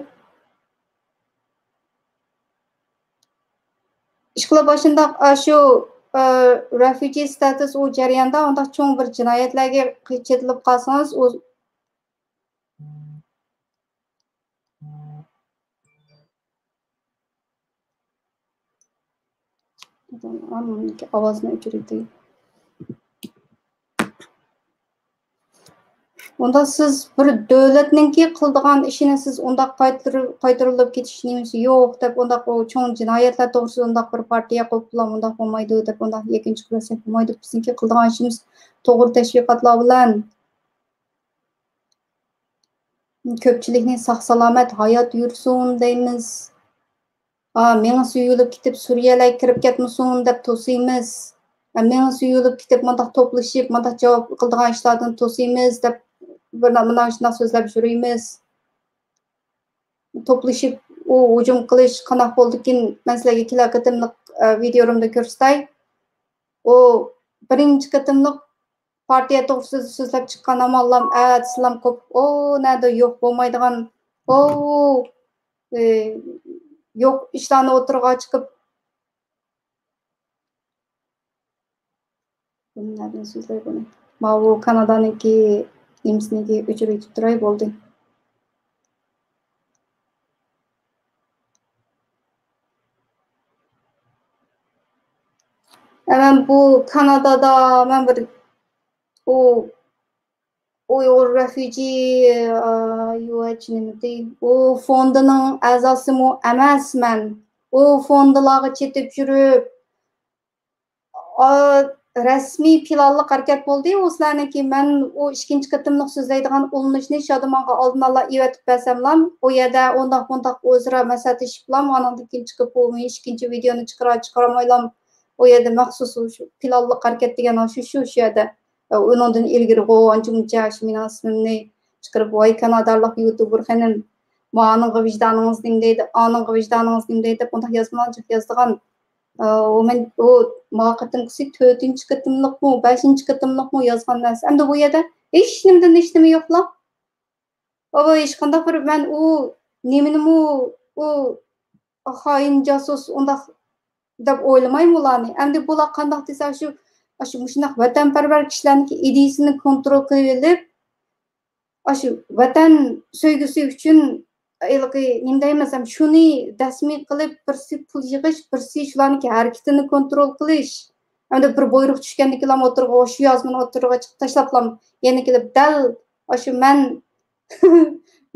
ئىشقىلىپ ئاشۇنداق، ئاشۇ، ئە، رېفۇجى ستاتۇس ئۇ جەرياندا ئۇنداق چوڭ بىر جىنايەتلەرگە چېتىلىپ قالسىڭىز، ئۇ ئاۋازنى ئۆچۈرۈۋېتەي. ئۇنداق سىز بىر دۆلەتنىڭكى قىلىدىغان ئىشىنى سىز ئۇنداق قايتۇرۇ-، قايتۇرۇلۇپ كېتىش نېمىسى يوق دەپ، ئۇنداق ئۇ چوڭ جىنايەتلەر توغرىسىدا ئۇنداق بىر پارتىيە قۇرۇپ، بۇلار ئۇنداق بولمايدۇ دەپ، ئۇنداق يەكۈن چىقىرىۋەتسەك بولمايدۇ. بىزنىڭكى قىلىدىغان ئىشىمىز توغرا تەشۋىقاتلار بىلەن كۆپچىلىكنى ساق-سالامەت ھايات يۈرسۇن دەيمىز. ئا، مېڭىسى يۇيۇلۇپ كېتىپ، سۈرىيەلەرگە كىرىپ كەتمىسۇن دەپ توسىمىز. ئا، مېڭىسى يۇيۇلۇپ كېتىپ، مۇنداق توپلىشىپ، مۇنداق جاۋاب قىلىدىغان ئىشلاردىن توسىمىز دەپ، بىر، مۇنداق شۇنداق سۆزلەپ يۈرىمىز. توپلىشىپ، ئۇ ھۇجۇم قىلىش قانداق بولدىكىن، مەن سىلەرگە كېلەر قېتىملىق، ئە، ۋىدىيولىرىمدا كۆرسىتەي. ئۇ بىرىنچى قېتىملىق پارتىيە توغرىسىدا سۆزلەپ چىققان ئاماللام ئەتىسىلام قوپۇپ، ئۇ نەدە يوق بولمايدىغان، ئۇ، ئى، يوق ئىشلارنى ئوتتۇرىغا چىقىپ، بۇنى نەدىن سۆزلەي بۇنى؟ ماۋۇ كانادانىڭكى نېمىسىنىڭكى ئۆچۈرۈۋېتىپ تۇراي، بولدى. ئە، مەن بۇ كانادادا مەن بىر ئۇ ئۇيغۇر رېفۇجى، ئا، يۇ ئېچ نېمىدى؟ ئۇ فوندىنىڭ ئەزاسىمۇ ئەمەس مەن. ئۇ فوندىلارغا چېتىپ يۈرۈپ، ئا، رەسمىي پىلانلىق ھەرىكەت بولدى. ئۇ سىلەرنىڭكى مەن ئۇ ئىككىنچى قېتىملىق سۆزلەيدىغان ئۇلىنىشنى شادىمانغا ئالدىنلا ئېۋەتىپ بەرسەملام، ئۇ يەردە ئۇنداق مۇنداق ئۆزئارا مەسلىھەتلىشىپلام، ئاندىن كېيىن چىقىپ ئۇ ئىككىنچى ۋىدېئونى چىقىرار چىقارمايلام، ئۇ يەردە مەخسۇس شۇ پىلانلىق ھەرىكەت دېگەن شۇ، شۇ، شۇ يەردە. ئۇنىڭدىن ئىلگىرىغۇ ئانچە مۇنچە شۇ مېنىڭ ئىسمىمنى چىقىرىپ، ۋاي كانادالىق يۇتۇبېر خېنىم، مانىڭغا ۋىجدانىڭىز نېمە دەيدۇ، ئانىڭغا ۋىجدانىڭىز نېمە دەيدۇ دەپ ئۇنداق يازمىلار جىق يازىدىغان. ئا، ئۇ مەن، ئۇ ما قېتىمقىسى تۆتىنچى قېتىملىقمۇ، بەشىنچى قېتىملىقمۇ يازغان نەرسە. ئەمدى بۇ يەردە ھېچنېمىدىن ھېچنېمە يوقلا. ئۇ ھېچقانداق بىر، مەن ئۇ نېمىنىمۇ، ئۇ خائىن جاسۇس ئۇنداق دەپ ئويلىمايمەن ئۇلارنى. ئەمدى بۇلار قانداق دېسە، شۇ، شۇ مۇشۇنداق ۋەتەنپەرۋەر كىشىلەرنىڭكى ئىدىيىسىنى كونترول قىلىۋېلىپ، ئاشۇ ۋەتەن سۆيگۈسى ئۈچۈن ھېلىقى نېمە دەيمىز، ھەم شۇنى دەسمى قىلىپ، بىرسى پۇل يىغىش، بىرسى شۇلارنىڭكى ھەرىكىتىنى كونترول قىلىش. ئەمدى بىر بۇيرۇق چۈشكەندىن كېيىنلا ئوتتۇرىغا شۇ يازمىنى ئوتتۇرىغا چىقىپ تاشلاپلا يەنە كېلىپ دەل ئاشۇ مەن،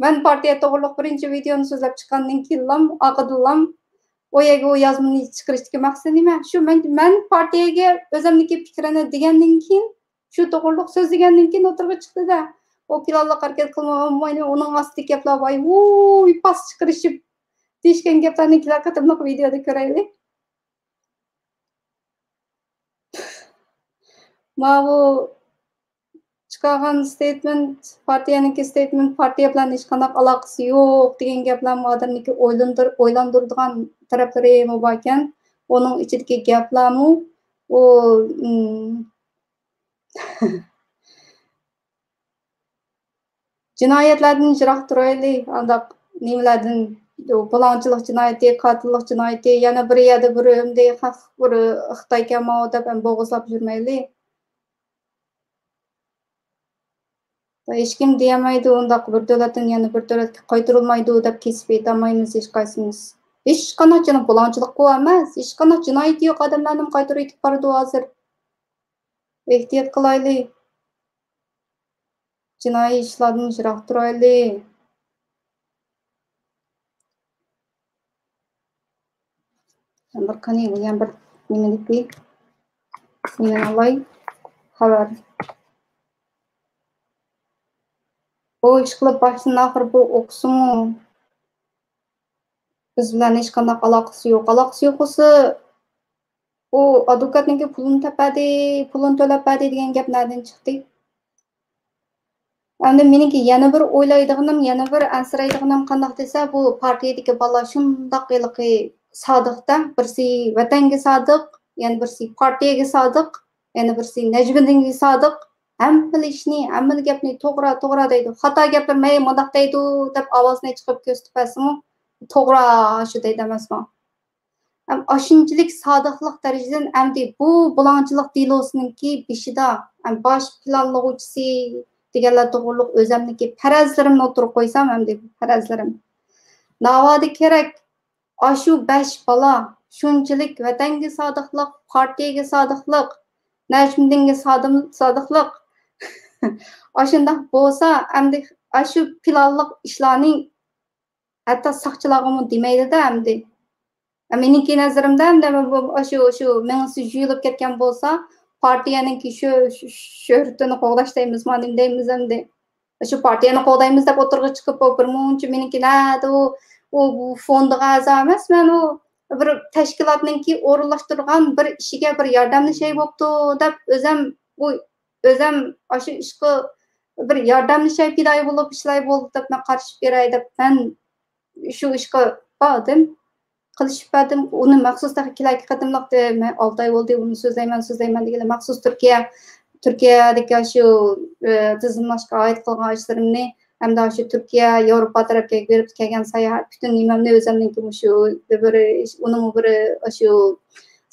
مەن پارتىيە توغرۇلۇق بىرىنچى ۋىدېئونى سۆزلەپ چىققاندىن كېيىنلا ئارقىدىنلا ئۇ يەرگە ئۇ يازمىنى چىقىرىشتىكى مەقسەت نېمە؟ شۇ مەن، مەن پارتىيەگە ئۆزۈمنىڭكى پىكرىنى دېگەندىن كېيىن، شۇ توغرۇلۇق سۆزلىگەندىن كېيىن ئوتتۇرىغا چىقتى-دە. ئۇ پىلانلىق ھەرىكەت قىلمىغان بولمايدۇ، ئۇنىڭ ئاستىدىكى گەپلەر ۋاي ۋۇي پاس چىقىرىشىپ دېيىشكەن گەپلەرنى كېلەر قېتىملىق ۋىدېئودا كۆرەيلى. ماۋۇ چىقارغان ستېيتمېنت، پارتىيەنىڭكى ستېيتمېنت، پارتىيە بىلەن ھېچقانداق ئالاقىسى يوق دېگەن گەپلەرمۇ ئادەمنىڭكى ئويلاندۇر-، ئويلاندۇرىدىغان تەرەپلىرىمۇ باركەن. ئۇنىڭ ئىچىدىكى گەپلەرمۇ، ئۇ، ئىم، جىنايەتلەردىن يىراق تۇرايلى، ئانداق نېمىلەردىن، بۇلاڭچىلىق جىنايىتى، قاتىللىق جىنايىتى، يەنە بىر يەردە بىر ئۆمدى خەق بىر خىتايكەنمۇ دەپ ھەم بوغۇزلاپ يۈرمەيلى. ھېچكىم دېيەلمەيدۇ، ئۇنداق بىر دۆلەتتىن يەنە بىر دۆلەتكە قايتۇرۇلمايدۇ دەپ كېسىپ ئېيتالمايمىز ھېچقايسىمىز. ھېچقانداق جىناي-، بۇلاڭچىلىققۇ ئەمەس، ھېچقانداق جىنايىتى يوق ئادەملەرنىمۇ قايتۇرۇۋېتىپ بارىدۇ ھازىر. ئېھتىيات قىلايلى. جىنايى ئىشلاردىن يىراق تۇرايلى. بىر قېنى، يەنە بىر نېمىدىكى، نېمىنى ئالاي؟ خەۋەر. بۇ ئىشقىلىپ باشتىن ئاخىر بۇ ئوقۇسىمۇ بىز بىلەن ھېچقانداق ئالاقىسى يوق. ئالاقىسى يوق بولسا، ئۇ ئادۋوكاتنىڭكى پۇلىنى تېپەدى، پۇلىنى تۆلەپ بەردى دېگەن گەپ نەدىن چىقتى؟ ئەمدى مېنىڭكى يەنە بىر ئويلايدىغىنىم، يەنە بىر ئەنسىرەيدىغىنىم قانداق دېسە، بۇ پارتىيەدىكى بالىلار شۇنداق ھېلىقى سادىقتا، بىرسى ۋەتەنگە سادىق، يەنە بىرسى پارتىيەگە سادىق، يەنە بىرسى نەجمىدىنگە سادىق. ھەممىلا ئىشنى، ھەممىلا گەپنى توغرا، توغرا دەيدۇ. خاتا گەپلىرىمۇ، ھەي، مۇنداق دەيدۇ دەپ ئاۋازىنى چىقىرىپ كۆرسىتىپ بەرسىمۇ، توغرا شۇ دەيدۇ ئەمەسمۇ؟ ھەم ئاشۇنچىلىك سادىقلىق دەرىجىدىن ئەمدى بۇ بۇلاڭچىلىق دېلوسىنىڭكى بېشىدا، ھەم باش پىلانلىغۇچىسى دېگەنلەر توغرۇلۇق ئۆزەمنىڭكى پەرەزلىرىمنى ئوتتۇرىغا قويسام، ئەمدى پەرەزلىرىم. ناۋادا كېرەك، ئاشۇ بەش بالا شۇنچىلىك ۋەتەنگە سادىقلىق، پارتىيەگە سادىقلىق، نەجمىدىنگە سادىم-، سادىقلىق. ئاشۇنداق بولسا، ئەمدى ئاشۇ پىلانلىق ئىشلارنى ھەتتا ساقچىلارغىمۇ دېمەيلى-دە ئەمدى. مېنىڭكى نەزىرىمدە ئەمدى بۇ، شۇ، شۇ مېڭىسى يۇيۇلۇپ كەتكەن بولسا، پارتىيەنىڭكى شۆ-، شۆ-، شۆھرىتىنى قوغداش دەيمىزما، نېمە دەيمىز ئەمدى؟ شۇ پارتىيەنى قوغدايمىز دەپ ئوتتۇرىغا چىقىپ، ئۇ بىر مۇنچە مېنىڭكى نەدە ئۇ، ئۇ، ئۇ فوندىغا ئەزا ئەمەس، مەن ئۇ بىر تەشكىلاتنىڭكى ئورۇنلاشتۇرغان بىر ئىشىگە بىر ياردەملىشەي بوپتۇ دەپ، ئۆزەم ئۇ، ئۆزەم ئاشۇ ئىشقا بىر ياردەملىشەي، پىدائىي بولۇپ ئىشلاي بولدى دەپ، مەن قارىشىپ بېرەي دەپ، مەن شۇ ئىشقا باردىم. قىلىشىپ بەردىم. ئۇنى مەخسۇس تېخى كېلەركى قېتىملىق دە-، مەن ئالتە ئاي بولدى، ئۇنى سۆزلەيمەن، سۆزلەيمەن دېگىلى مەخسۇس تۈركىيە، تۈركىيەدىكى شۇ، ئە، تىزىملاشقا ئائىت قىلغان ئىشلىرىمنى ھەمدە شۇ تۈركىيە، ياۋروپا تەرەپكە بېرىپ كەلگەن ساياھەت، پۈتۈن نېمەمنى ئۆزۈمنىڭكى مۇشۇ بىر، ئۇنىڭمۇ بىر شۇ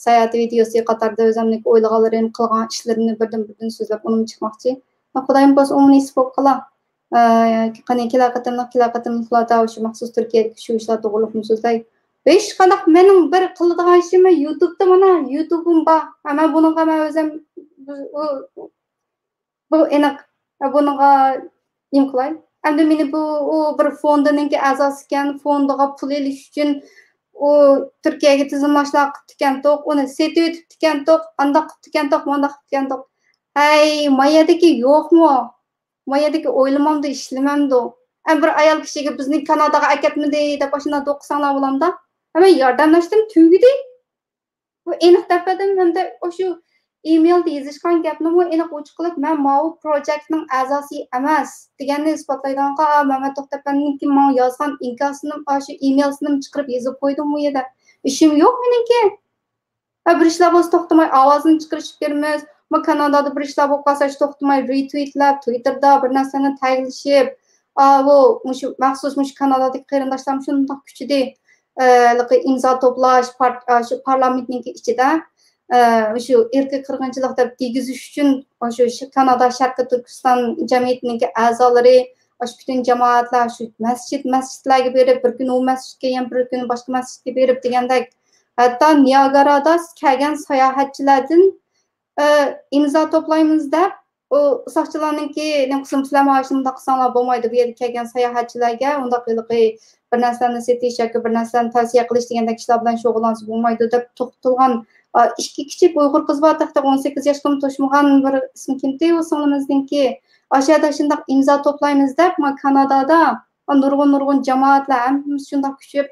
ساياھەت ۋىدېئوسى قاتارىدا ئۆزۈمنىڭكى ئويلىغانلىرىم، قىلغان ئىشلىرىمنى بىردىن-بىردىن سۆزلەپ، ئۇنىمۇ چىقماقچى. خۇدايىم بۇيرۇسا، ئۇمۇ نېسىپ بولۇپ قالا. ئە، قېنى كېلەر قېتىملىق، كېلەر قېتىملىقلاردا شۇ مەخسۇس تۈركىيەدىكى شۇ ئىشلار توغرۇلۇقمۇ سۆزلەي. ھېچقانداق مېنىڭ بىر قىلىدىغان ئىشىم يوتۇبتا، مانا، يوتۇبۇم بار. ھە، مەن بۇنىڭغا مەن ئۆزۈم، بۇ، بۇ، بۇ ئېنىق. ھە، بۇنىڭغا نېمە قىلاي؟ ئەمدى مېنى بۇ، ئۇ بىر فوندىنىڭكى ئەزاسىكەن، فوندىغا پۇل ئېلىش ئۈچۈن ئۇ تۈركىيەگە تىزىملاشلار قىپتىكەنتۇق، ئۇنى سېتىۋېتىپتىكەنتۇق، ئانداق قىپتىكەنتۇق، مۇنداق قىپتىكەنتۇق. ھەي، ما يەردىكى يوقمۇ؟ ما يەردىكى ئويلىمامدۇ، ئىشلىمەمدۇ؟ ئە، بىر ئايال كىشىگە بىزنى كاناداغا ئەكەتمىدى دەپ ئاشۇنداق دوقىساڭلار بولامدا؟ ھەممە ياردەملەشتىم، تۈگىدى. بۇ ئېنىق دەپ بەردىم ھەمدە ئاشۇ ئىمېيلدا يېزىشقان گەپنىمۇ ئېنىق ئوچۇق قىلىپ، مەن ماۋۇ پروجېكتنىڭ ئەزاسى ئەمەس دېگەننى ئىسپاتلايدىغانغا، مەمەت توختى ئەپەندىنىڭكى ماڭا يازغان ئىنكاسىنىم، ئاشۇ ئىمېيلسىنىم چىقىرىپ يېزىپ قويدۇم ئۇ يەردە. ئىشىم يوق مېنىڭكى. ھە، بىر ئىشلار بولسا توختىماي ئاۋازىنى چىقىرىشىپ بېرىمىز. ما كانادادا بىر ئىشلار بولۇپ قالسا، توختىماي رېتۋىتلەپ، تۋىتتېردا بىر نەرسىلەرنى تەگلىشىپ، ئاۋۇ، مۇشۇ مەخسۇس مۇشۇ كانادادىكى قېرىنداشلارمۇ شۇنداق كۈچىدى. ئە، ھېلىقى ئىمزا توپلاش، پار-، ئە، شۇ پارلامېنتنىڭكى ئىچىدە، ئە، شۇ ئىرقىي قىرغىنچىلىق دەپ دېگۈزۈش ئۈچۈن، شۇ ش-، كانادا شەرقىي تۈركىستان جەمئىيىتىنىڭكى ئەزالىرى، ئاشۇ پۈتۈن جامائەتلەر شۇ مەسچىت، مەسچىتلەرگە بېرىپ، بىر كۈنى ئۇ مەسچىتكە، يەنە بىر كۈنى باشقا مەسچىتكە بېرىپ دېگەندەك، ھەتتا نىئاگارادا كەلگەن ساياھەتچىلەردىن، ئە، ئىمزا توپلايمىز دەپ، ئۇ ساقچىلارنىڭكى نېمە قىلسۇن، سىلەر مانا شۇنداق قىلساڭلار بولمايدۇ، بۇ يەرگە كەلگەن ساياھەتچىلەرگە ئۇنداق ھېلىقى بىر نەرسىلەرنى سېتىش ياكى بىر نەرسىلەرنى تەۋسىيە قىلىش دېگەندەك ئىشلار بىلەن شۇغۇللانسا بولمايدۇ دەپ توختىلغان، ئە، ئىككى كىچىك ئۇيغۇر قىز بار، تېخى ئون سەككىز ياشقىمۇ توشمىغان، بىر ئىسمى كىمتى ئۇ سىڭلىمىزنىڭكى، ئاشۇ يەردە شۇنداق ئىمزا توپلايمىز دەپ، ما كانادادا نۇرغۇن، نۇرغۇن جامائەتلەر ھەممىسى شۇنداق كۈچىيىپ،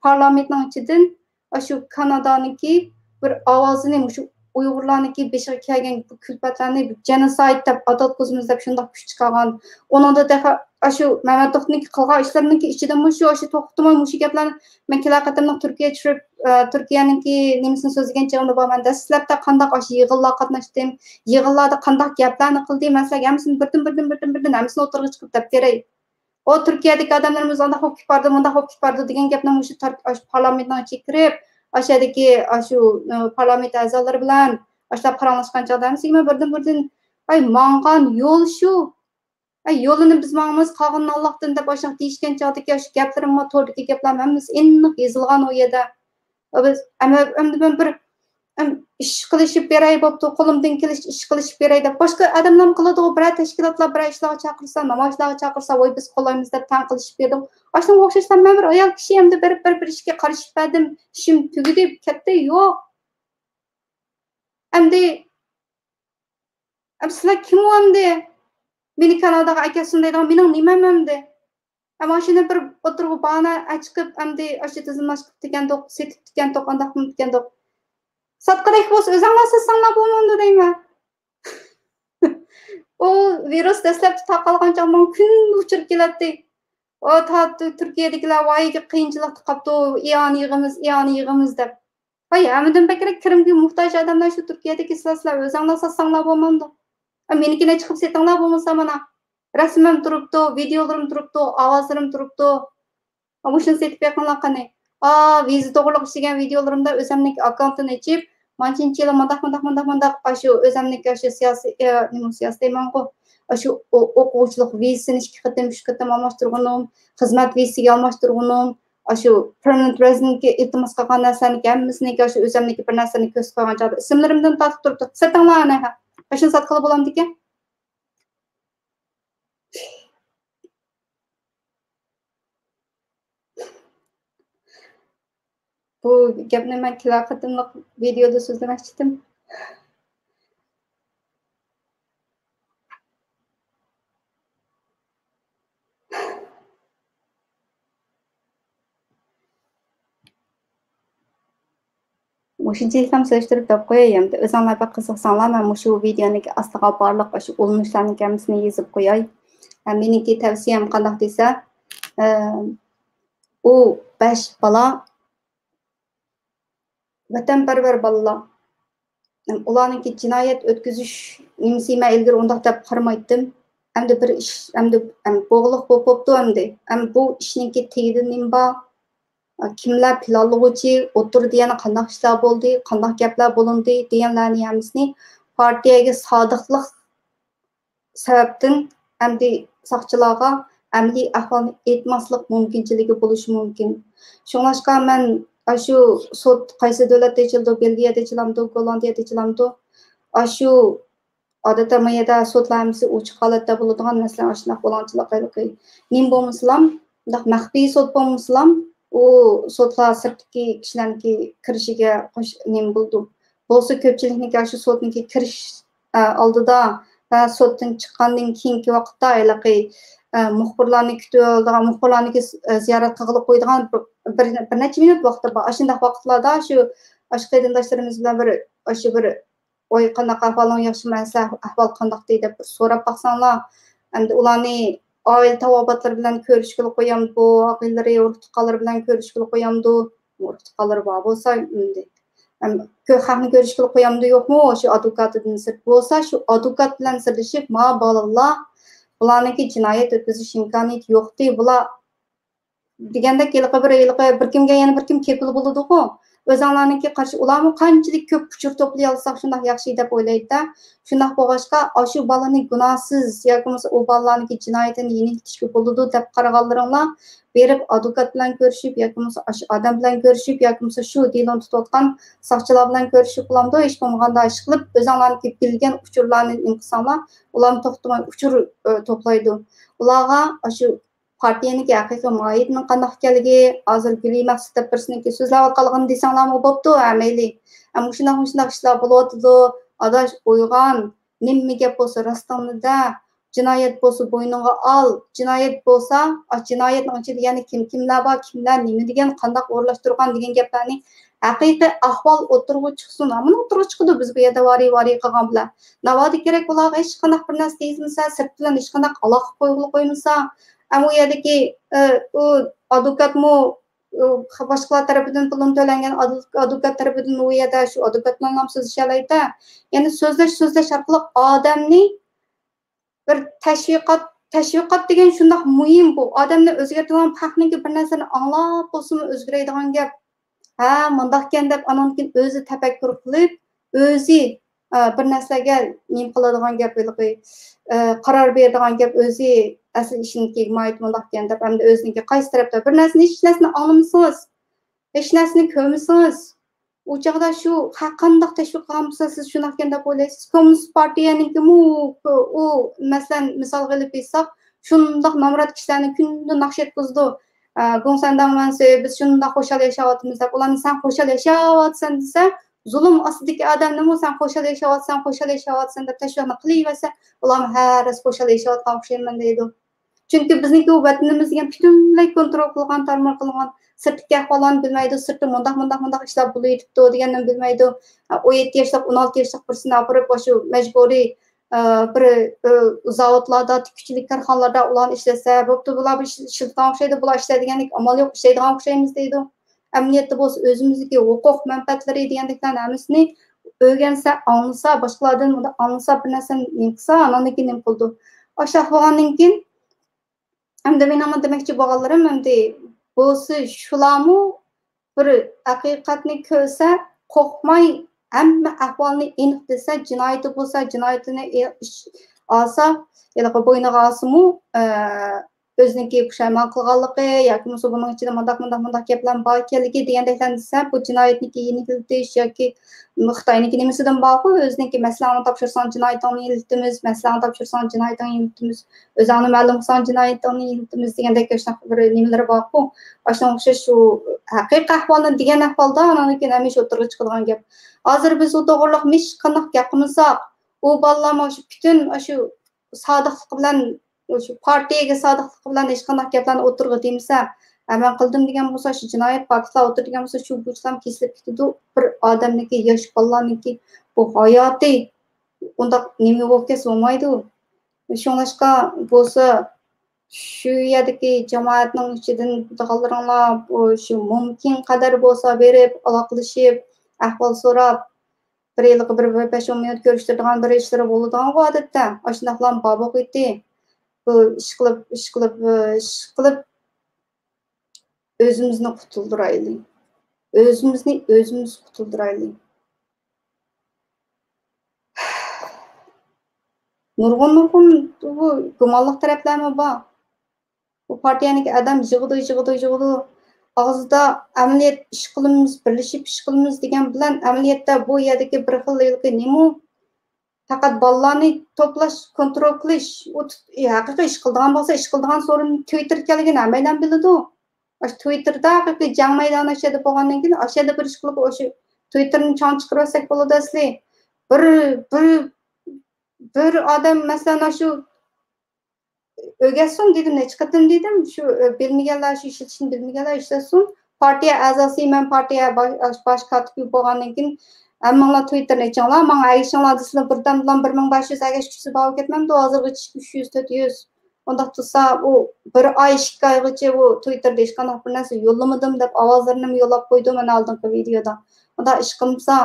پارلامېنتنىڭ ئىچىدىن ئاشۇ كانادانىڭكى بىر ئاۋازىنى، مۇشۇ ئۇيغۇرلارنىڭكى بېشىغا كەلگەن بۇ كۈلپەتلەرنى جېنوسايد دەپ ئاتاتقۇزىمىز دەپ شۇنداق كۈچ چىقارغان. ئۇنىڭدا تېخى ئاشۇ مەمەت توختىنىڭكى قىلغان ئىشلىرىنىڭكى ئىچىدىمۇ شۇ، ئاشۇ توختىماي مۇشۇ گەپلەرنى، مەن كېلەر قېتىملىق تۈركىيەگە چۈشۈپ، ئە، تۈركىيەنىڭكى نېمىسىنى سۆزلىگەن چېغىمدا بار. مەن دەسلەپتە قانداق ئاشۇ يىغىنلارغا قاتناشتىم، يىغىنلاردا قانداق گەپلەرنى قىلدى، مەن سىلەرگە ھەممىسىنى بىردىن، بىردىن، بىردىن، بىردىن ھەممىسىنى ئوتتۇرىغا چىقىرىپ دەپ بېرەي. ئۇ تۈركىيەدىكى ئادەملىرىمىز ئانداق بولۇپ كېتىپ بارىدۇ، مۇنداق بولۇپ كېتىپ بارىدۇ دېگەن گەپنى مۇشۇ تار-، ئاشۇ پارلامېنتنىڭ ئىچىگە كىرىپ، ئاشۇ يەردىكى ئاشۇ، ئە، پارلامېنت ئەزالىرى بىلەن ئاشۇنداق پاراڭلاشقان چاغدا ھەممىسىگە مەن بىردىن، بىردىن، ئاي، ماڭغان يول شۇ. ئاي، يولىنى بىز ماڭىمىز، قالغىنىنى ئاللاھتىن دەپ ئاشۇنداق دېيىشكەن چاغدىكى ئاشۇ گەپلىرىممۇ، توردىكى گەپلەرمۇ ھەممىسى ئېنىق يېزىلغان ئۇ يەردە. بىز، ئەمدى، ئەمدى مەن بىر، ئەم، ئىش قىلىشىپ بېرەي بوپتۇ، قولۇمدىن كېلىشىچە ئىش قىلىشىپ بېرەي دەپ. باشقا ئادەملەرمۇ قىلىدىغۇ، بىرەر تەشكىلاتلار بىرەر ئىشلارغا چاقىرسا، نامايىشلارغا چاقىرسا، ۋاي، بىز قولايمىز دەپ تەڭ قىلىشىپ بېرىدۇ. ئاشۇنىڭغا ئوخشاشلا مەن بىر ئايال كىشى ئەمدى بېرىپ بىر، بىر ئىشكە قارىشىپ بەردىم، ئىشىم تۈگىدى، كەتتى، يوق. ئەمدى ئەمدى سىلەر كىم ئەمدى؟ مېنى كاناداغا ئەكەتسۇن دەيدىغان مېنىڭ نېمەم ئەمدى؟ ئەمما شۇنى بىر ئوتتۇرىغا باھانە ئەچىقىپ، ئەمدى ئاشۇ تىزىملاشقا قىپتىكەندۇق، سېتىپتىكەندۇق، ئانداق قىلىپتىكەندۇق. ساتقۇدەك بولسا ئۆزۈڭلار ساتساڭلار بولمامدۇ دەيمەن. ئۇ ۋىرۇس دەسلەپتە تارقالغان چاغ ماڭا كۈندە ئۇچۇر كېلەتتى. ئۇ تا تۈ-، تۈركىيەدىكىلەر ۋايىگە قىيىنچىلىقتا قاپتۇ، ئىئانە يىغىمىز، ئىئانە يىغىمىز دەپ. ۋاي، ھەممىدىن بەكرەك كىرىمگە موھتاج ئادەملەر شۇ تۈركىيەدىكى، سىلەر، سىلەر ئۆزەڭلار ساتساڭلار بولمامدۇ؟ ئا، مېنىڭكىنى چىقىپ سېتىڭلار بولمىسا مانا. رەسىمىم تۇرۇپتۇ، ۋىدېئولىرىم تۇرۇپتۇ، ئاۋازلىرىم تۇرۇپتۇ. ئا، مۇشۇنى سېتىپ بېقىڭلار قېنى. ئا، ۋىزا توغرۇلۇق ئىشلىگەن ۋىدېئولىرىمدا ئۆزەمنىڭكى ئاككاونتىنى ئېچىپ، مانچىنچە يىلى مۇنداق، مۇنداق، مۇنداق، مۇنداق، ئاشۇ ئۆزەمنىڭكى ئاشۇ سىياسىي، ئە، نېمە، سىياسىي دەيمەنغۇ، ئاشۇ ئو-، ئوقۇغۇچىلىق ۋىزىسىنى ئىككى قېتىم، ئۈچ قېتىم ئالماشتۇرغىنىم، خىزمەت ۋىزىسىگە ئالماشتۇرغىنىم، ئاشۇ پېرمانېنت رېزىدېنتكە ئىلتىماس قىلغان نەرسىلەرنىڭكى ھەممىسىنىڭكى ئاشۇ ئۆزەمنىڭكى بىر نەرسىنى كۆرسىتىپ قويغان چاغدا ئىسىملىرىمدىن تارتىپ تۇرۇپتۇ. سېتىڭلار ئەنە، ھە. ئاشۇنى ساتقىلى بولامدىكەن؟ بۇ گەپنى مەن كېلەر قېتىملىق ۋىدېئودا سۆزلىمەكچىدىم. مۇشۇنچىلىكلا سېلىشتۇرۇپ بېرىپ قوياي. ئەمدى ئۆزۈڭلار بەك قىزىقساڭلار، مەن مۇشۇ ۋىدېئونىڭكى ئاستىغا بارلىق ئاشۇ ئۇلىنىشلارنىڭكى ھەممىسىنى يېزىپ قوياي. ھە، مېنىڭكى تەۋسىيەم قانداق دېسە، ئە، ئۇ بەش بالا ۋەتەنپەرۋەر بالىلار. ئۇلارنىڭكى جىنايەت ئۆتكۈزۈش نېمىسى، مەن ئىلگىرى ئۇنداق دەپ قارىمايتتىم. ئەمدى بىر ئىش، ئەمدى، ئەم، بوغۇقلۇق بولۇپ بوپتۇ ئەمدى. ئەم، بۇ ئىشنىڭكى تېگىدە نېمە بار؟ كىملەر پىلانلىغۇچى؟ ئوتتۇرىدا يەنە قانداق ئىشلار بولدى؟ قانداق گەپلەر بولۇندى؟ دېگەنلەرنى ھەممىسىنى پارتىيەگە سادىقلىق سەۋەبتىن ئەمدى ساقچىلارغا ئەمەلىي ئەھۋالنى ئېيتماسلىق مۇمكىنچىلىكى بولۇشى مۇمكىن. شۇڭلاشقا مەن ئاشۇ سوت، قايسى دۆلەتتە ئېچىلىدۇ، بېلگىيەدە ئېچىلامدۇ، گوللاندىيەدە ئېچىلامدۇ، ئاشۇ ئادەتتە ما يەردە سوتلار ھەممىسى ئوچۇق ھالەتتە بولىدىغان، مەسىلەن، ئاشۇنداق بۇلاڭچىلىق ھېلىقى نېمە بولمىسىلام، مۇنداق مەخپىي سوت بولمىسىلام، ئۇ سوتلار سىرتتىكى كىشىلەرنىڭكى كىرىشىگە قوش-، نېمە بولىدۇ. بولسا كۆپچىلىكنىڭكى ئاشۇ سوتنىڭكى كىرىش، ئە، ئالدىدا ۋە سوتتىن چىققاندىن كېيىنكى ۋاقىتتا ھېلىقى، ئە، مۇخبىرلارنى كۈتۈۋالىدىغان، مۇخبىرلارنىڭكى س-، ئە، زىيارەت قىلغىلى قويىدىغان بىر، بىر، بىر نەچچە مىنۇت ۋاقتى بار. ئاشۇنداق ۋاقىتلاردا شۇ، ئاشۇ قېرىنداشلىرىمىز بىلەن بىر، ئاشۇ بىر، «ۋاي، قانداق ئەھۋالىڭ، ياخشىمۇ؟ ئەسلى ئەھۋال قانداق؟» دەپ بىر سوراپ باقساڭلار، ئەمدى ئۇلارنى ئائىلە تاۋابىئاتلىرى بىلەن كۆرۈشكىلى قويامدۇ، ئاغىنىلىرى، ئۇرۇق-تۇغقانلىرى بىلەن كۆرۈشكىلى قويامدۇ، ئۇرۇق-تۇغقانلىرى بار بولسا، ئەمدى، ئەم، كۆ-، خەقنى كۆرۈشكىلى قويامدۇ، يوقمۇ؟ شۇ ئادۋوكاتىدىن سىرت بولسا، شۇ ئادۋوكات بىلەن سىردىشىپ، ما بالىلار، بۇلارنىڭكى جىنايەت ئۆتكۈزۈش ئىمكانىيىتى يوقتى، بۇلار دېگەندەك، ھېلىقى بىر، ھېلىقى بىر كىمگە يەنە بىر كىم كېپىل بولىدىغۇ؟ ئۆزۈڭلارنىڭكى قارىشى، ئۇلارمۇ قانچىلىك كۆپ ئۇچۇر توپلىيالىساق، شۇنداق ياخشى دەپ ئويلايدۇ-دە. شۇنداق بولغاچقا، ئاشۇ بالىنى گۇناھسىز ياكى بولمىسا ئۇ بالىلارنىڭكى جىنايىتىنى يېنىكلىتىشكە بولىدۇ دەپ قارىغانلىرىڭلار، بېرىپ ئادۋوكات بىلەن كۆرۈشۈپ ياكى بولمىسا ئاشۇ ئادەم بىلەن كۆرۈشۈپ ياكى بولمىسا شۇ دېلونى تۇتۇۋاتقان ساقچىلار بىلەن كۆرۈشۈپ بولامدۇ؟ ھېچ بولمىغاندا ئىشقىلىپ، ئۆزۈڭلارنىڭكى بىلگەن ئۇچۇرلارنى نېمە قىلساڭلار، ئۇلارمۇ توختىماي ئۇچۇر، ئە، توپلايدۇ. ئۇلارغا ئاشۇ پارتىيەنىڭكى ھەقىقىي ماھىيىتىنىڭ قانداق ئىكەنلىكى، ھازىر گۈلى مەخسۇت دەپ بىرسىنىڭكى سۆزلەۋاتقانلىقىنى دېسەڭلارمۇ بوپتۇ، ھە، مەيلى. ھە، مۇشۇنداق، مۇشۇنداق ئىشلار بولۇۋاتىدۇ، ئاداش، ئويغان، نېمە گەپ بولسا راستىڭنى دە، جىنايەت بولسا بوينۇڭغا ئال، جىنايەت بولسا، ئا، جىنايەتنىڭ ئىچىدە يەنە كىم، كىملەر بار، كىملەر نېمە دېگەن، قانداق ئورۇنلاشتۇرغان دېگەن گەپلەرنى ھەقىقىي ئەھۋال ئوتتۇرىغا چىقسۇن، ھامىنى ئوتتۇرىغا چىقىدۇ، بىز بۇ يەردە ۋارى-ۋارى قىلغان بىلەن. ناۋادا كېرەك بۇلارغا ھېچقانداق بىر نەرسە دېيىلمىسە، سىرت بىلەن ھېچقانداق ئالاقە قويغىلى قويمىسا، ئەمما ئۇ يەردىكى، ئە، ئۇ ئادۋوكاتمۇ، ئۇ باشقىلار تەرىپىدىن پۇلىنى تۆلەنگەن ئادۋ-، ئادۋوكات تەرىپىدىن ئۇ يەردە شۇ ئادۋوكات بىلەنلا سۆزلىشەلەيدۇ. يەنى سۆزلەش، سۆزلەش ئارقىلىق ئادەمنى بىر تەشۋىقات، تەشۋىقات دېگەن شۇنداق مۇھىم بۇ. ئادەمنى ئۆزگەرتىدىغان، خەقنىڭكى بىر نەرسىنى ئاڭلاپ بولسىمۇ ئۆزگىرەيدىغان گەپ. ھە، مۇنداقكەن دەپ ئانان كېيىن ئۆزى تەپەككۇر قىلىپ، ئۆزى، ئە، بىر نەرسىلەرگە نېمە قىلىدىغان گەپ، ھېلىقى، ئە، قارار بېرىدىغان گەپ، ئۆزى ئەسلى ئىشىنىڭكى ماھىيىتى مۇنداقكەن دەپ، ئەمدى ئۆزىنىڭكى قايسى تەرەپتە بىر نەرسىنى، ھېچ نەرسىنى ئاڭلىمىسىڭىز، ھېچ نەرسىنى كۆرمىسىڭىز، ئۇ چاغدا شۇ ھە، قانداق تەشۋىق قىلغان بولسا، سىز شۇنداقكەن دەپ ئويلايسىز. كوممۇنىست پارتىيەنىڭكىمۇ ئۇ، مەسىلەن، مىسالغا ئېلىپ ئېيتساق، شۇنداق نامرات كىشىلەرنى كۈندە ناخشا ئېيتقۇزىدۇ. ئە، گوڭسەنداڭ مەنسى، بىز شۇنداق خۇشال ياشاۋاتىمىز دەپ، ئۇلارنى سەن خۇشال ياشاۋاتىسەن دېسە، زۇلۇم ئاستىدىكى ئادەمنىمۇ سەن خۇشال ياشاۋاتىسەن، خۇشال ياشاۋاتىسەن دەپ تەشۋىقنى قىلىۋەرسە، ئۇلارمۇ ھە، راست خۇشال ياشاۋاتقان ئوخشايمەن دەيدۇ. چۈنكى بىزنىڭكى بۇ ۋەتىنىمىز دېگەن پۈتۈنلەي كونترول قىلغان، تارمار قىلغان، سىرتتىكى ئەھۋاللارنى بىلمەيدۇ، سىرتتا مۇنداق، مۇنداق، مۇنداق ئىشلار بولۇۋېتىپتۇ دېگەننى بىلمەيدۇ. ئون يەتتە ياشلىق، ئون ئالتە ياشلىق بىرسىنى ئاپىرىپ، ئاشۇ مەجبۇرىي، ئە، بىر، ئە، زاۋۇتلاردا، تىككۈچىلىك كارخانىلاردا ئۇلارنى ئىشلەتسە، بوپتۇ، بۇلار بىر ئىش-، ئىشلىتىدىغان ئوخشايدۇ، بۇلار ئىشلەيدىغانلىك ئامال يوق، ئىشلەيدىغان ئوخشايمىز دەيدۇ. ئەمەلىيەتتە بولسا ئۆزىمىزدىكى ھوقۇق مەنپەئەتلىرى دېگەندەكلەرنى ھەممىسىنى ئۆگەنسە، ئاڭلىسا، باشقىلاردىن ئاڭلىسا، بىر نەرسىنى نېمە قىلسا، ئاناندىن كېيىن نېمە قىلىدۇ. ئاشۇنداق بولغاندىن كېيىن، ئەمدى مېنىڭ دېمەكچى بولغانلىرىم، ئەمدى بولسا شۇلارمۇ بىر ھەقىقەتنى كۆرسە، قورقماي ھەممە ئەھۋالنى ئېنىق دېسە، جىنايىتى بولسا، جىنايىتىنى ئالسا، ھېلىقى بوينىغا ئالسىمۇ، ئە، ئۆزىنىڭكى پۇشايمان قىلغانلىقى ياكى بولمىسا بۇنىڭ ئىچىدە مۇنداق، مۇنداق، مۇنداق گەپلەر بار ئىكەنلىكى دېگەندەكلەرنى دېسە، بۇ جىنايەتنىڭكى يېنىكلىتىش ياكى خىتاينىڭكى نېمىسىدىن بارغۇ، ئۆزىنىڭكى مەسىلەڭنى تاپشۇرساڭ جىنايىتىڭنى يېنىكلىتىمىز، مەسىلەڭنى تاپشۇرساڭ جىنايىتىڭنى يېنىكلىتىمىز، ئۆزۈڭنى مەلۇم قىلساڭ جىنايىتىڭنى يېنىكلىتىمىز دېگەندەك شۇنداق بىر نېمىلىرى بارغۇ. ئاشۇنىڭغا ئوخشاش شۇ ھەقىقىي ئەھۋالنى دېگەن ئەھۋالدا ئانان كېيىن ھەمىشە ئوتتۇرىغا چىقىدىغان گەپ. ھازىر بىز ئۇ توغرىلىق ھېچقانداق گەپ قىلمىساق، ئۇ بالىلارمۇ شۇ پۈتۈن ئاشۇ سادىقلىقى بىلەن، شۇ پارتىيەگە سادىقلىقى بىلەن ھېچقانداق گەپلەرنى ئوتتۇرىغا دېمىسە، ھە، مەن قىلدىم دېگەن بولسا، شۇ جىنايەت پاكىتلار ئوتتۇرىغا دېگەن بولسا، شۇ بۇ ئىشلار كېسىلىپ كېتىدۇ. بىر ئادەمنىڭكى، ياش بالىلارنىڭكى بۇ ھاياتى ئۇنداق نېمە بولۇپ كەتسە بولمايدۇ. شۇڭلاشقا بولسا، شۇ يەردىكى جامائەتنىڭ ئىچىدىن بىلىدىغانلىرىڭلار، بۇ، شۇ مۇمكىن قەدەر بولسا بېرىپ، ئالاقىلىشىپ، ئەھۋال سوراپ، بىر ھېلىقى بىر، بىر بەش-ئون مىنۇت كۆرۈشتۈرىدىغان بىر ئىشلىرى بولىدىغانغۇ ئادەتتە. ئاشۇنداقلارمۇ بار بولغىيتى. بۇ ئىشقىلىپ، ئىشقىلىپ، ئىشقىلىپ ئۆزىمىزنى قۇتۇلدۇرايلى. ئۆزىمىزنى ئۆزىمىز قۇتۇلدۇرايلى. نۇرغۇن، نۇرغۇن بۇ گۇمانلىق تەرەپلەرمۇ بار. بۇ پارتىيەنىڭكى ئادەم يىغىدۇ، يىغىدۇ، يىغىدۇ. ئاغزىدا ئەمەلىيەت ئىش قىلىمىز، بىرلىشىپ ئىش قىلىمىز دېگەن بىلەن ئەمەلىيەتتە بۇ يەردىكى بىر خىل ھېلىقى نېمە؟ پەقەت بالىلارنى توپلاش، كونترول قىلىش، ئۇ تۇت-، ئى، ھەقىقىي ئىش قىلىدىغان بولسا، ئىش قىلىدىغان سورۇن تىۋىتتېر ئىكەنلىكىنى ھەممەيلەن بىلىدۇ. ئاشۇ تىۋىتتېردا ھەقىقىي جەڭ مەيدانى ئاشۇ يەردە بولغاندىن كېيىن، ئاشۇ يەردە بىر ئىش قىلىپ، ئاشۇ تىۋىتتېرنى چاڭ چىقىرىۋەتسەك بولىدۇ ئەسلى. بىر، بىر، بىر ئادەم، مەسىلەن، ئاشۇ ئۆگەتسۇن دېدىم، نەچچە قېتىم دېدىم، شۇ، ئە، بىلمىگەنلەر، شۇ ئىشلىتىشنى بىلمىگەنلەر ئىشلەتسۇن. پارتىيە ئەزاسى، مەن پارتىيە باش، باش كاتىپى بولغاندىن كېيىن، ھەممىڭلار تىۋىتتېرنى ئېچىڭلار، ماڭا ئەگىشىڭلار دېسىلا، بىردەمدىلا بىر مىڭ بەش يۈز ئەگەشكۈچىسى بارغۇ كەتمەمدۇ؟ ھازىرغىچە ئۈچ يۈز، تۆت يۈز. ئۇنداق تۇرسا، ئۇ بىر ئاي، ئىككى ئايغىچە بۇ تىۋىتتېردا ھېچقانداق بىر نەرسە يوللىمىدىم دەپ ئاۋازلىرىنىمۇ يوللاپ قويدۇم مانا ئالدىنقى ۋىدېيودا. ئۇنداق ئىش قىلمىسا،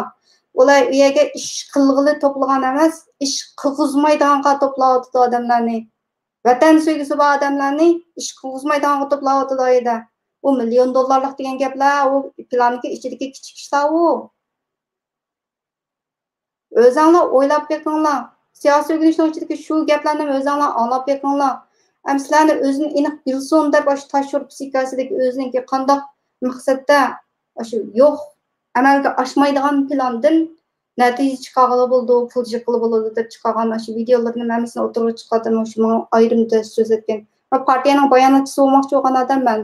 ئۇلار ئۇ يەرگە ئىش قىلغىلى توپلىغان ئەمەس، ئىش قىلغۇزمايدىغانغا توپلاۋاتىدۇ ئادەملەرنى. ۋەتەن سۆيگۈسى بار ئادەملەرنى ئىش قىلغۇزمايدىغانغا توپلاۋاتىدۇ ئۇ يەردە. ئۇ مىليون دوللارلىق دېگەن گەپلەر، ئۇ پىلاننىڭكى ئىچىدىكى كىچىك ئىشلار ئۇ. ئۆزەڭلار ئويلاپ بېقىڭلار. سىياسىي ئۆگىنىشنىڭ ئىچىدىكى شۇ گەپلەرنى ئۆزەڭلار ئاڭلاپ بېقىڭلار. ئەمما سىلەرنى ئۆزىنى ئېنىق بىلسۇن دەپ ئاشۇ تاش شورپىسى كاسىدىكى ئۆزىنىڭكى قانداق مەقسەتتە ئاشۇ يوق، ئەمەلگە ئاشمايدىغان پىلاندىن نەتىجە چىقارغىلى بولىدۇ، پۇل جىققىلى بولىدۇ دەپ چىقارغان ئاشۇ ۋىدېئولىرىنىڭ ھەممىسىنى ئوتتۇرىغا چىقاردىم. شۇ ماڭا ئايرىم دەرس سۆزلەتكەن. مەن پارتىيەنىڭ باياناتچىسى بولماقچى بولغان ئادەم مەن.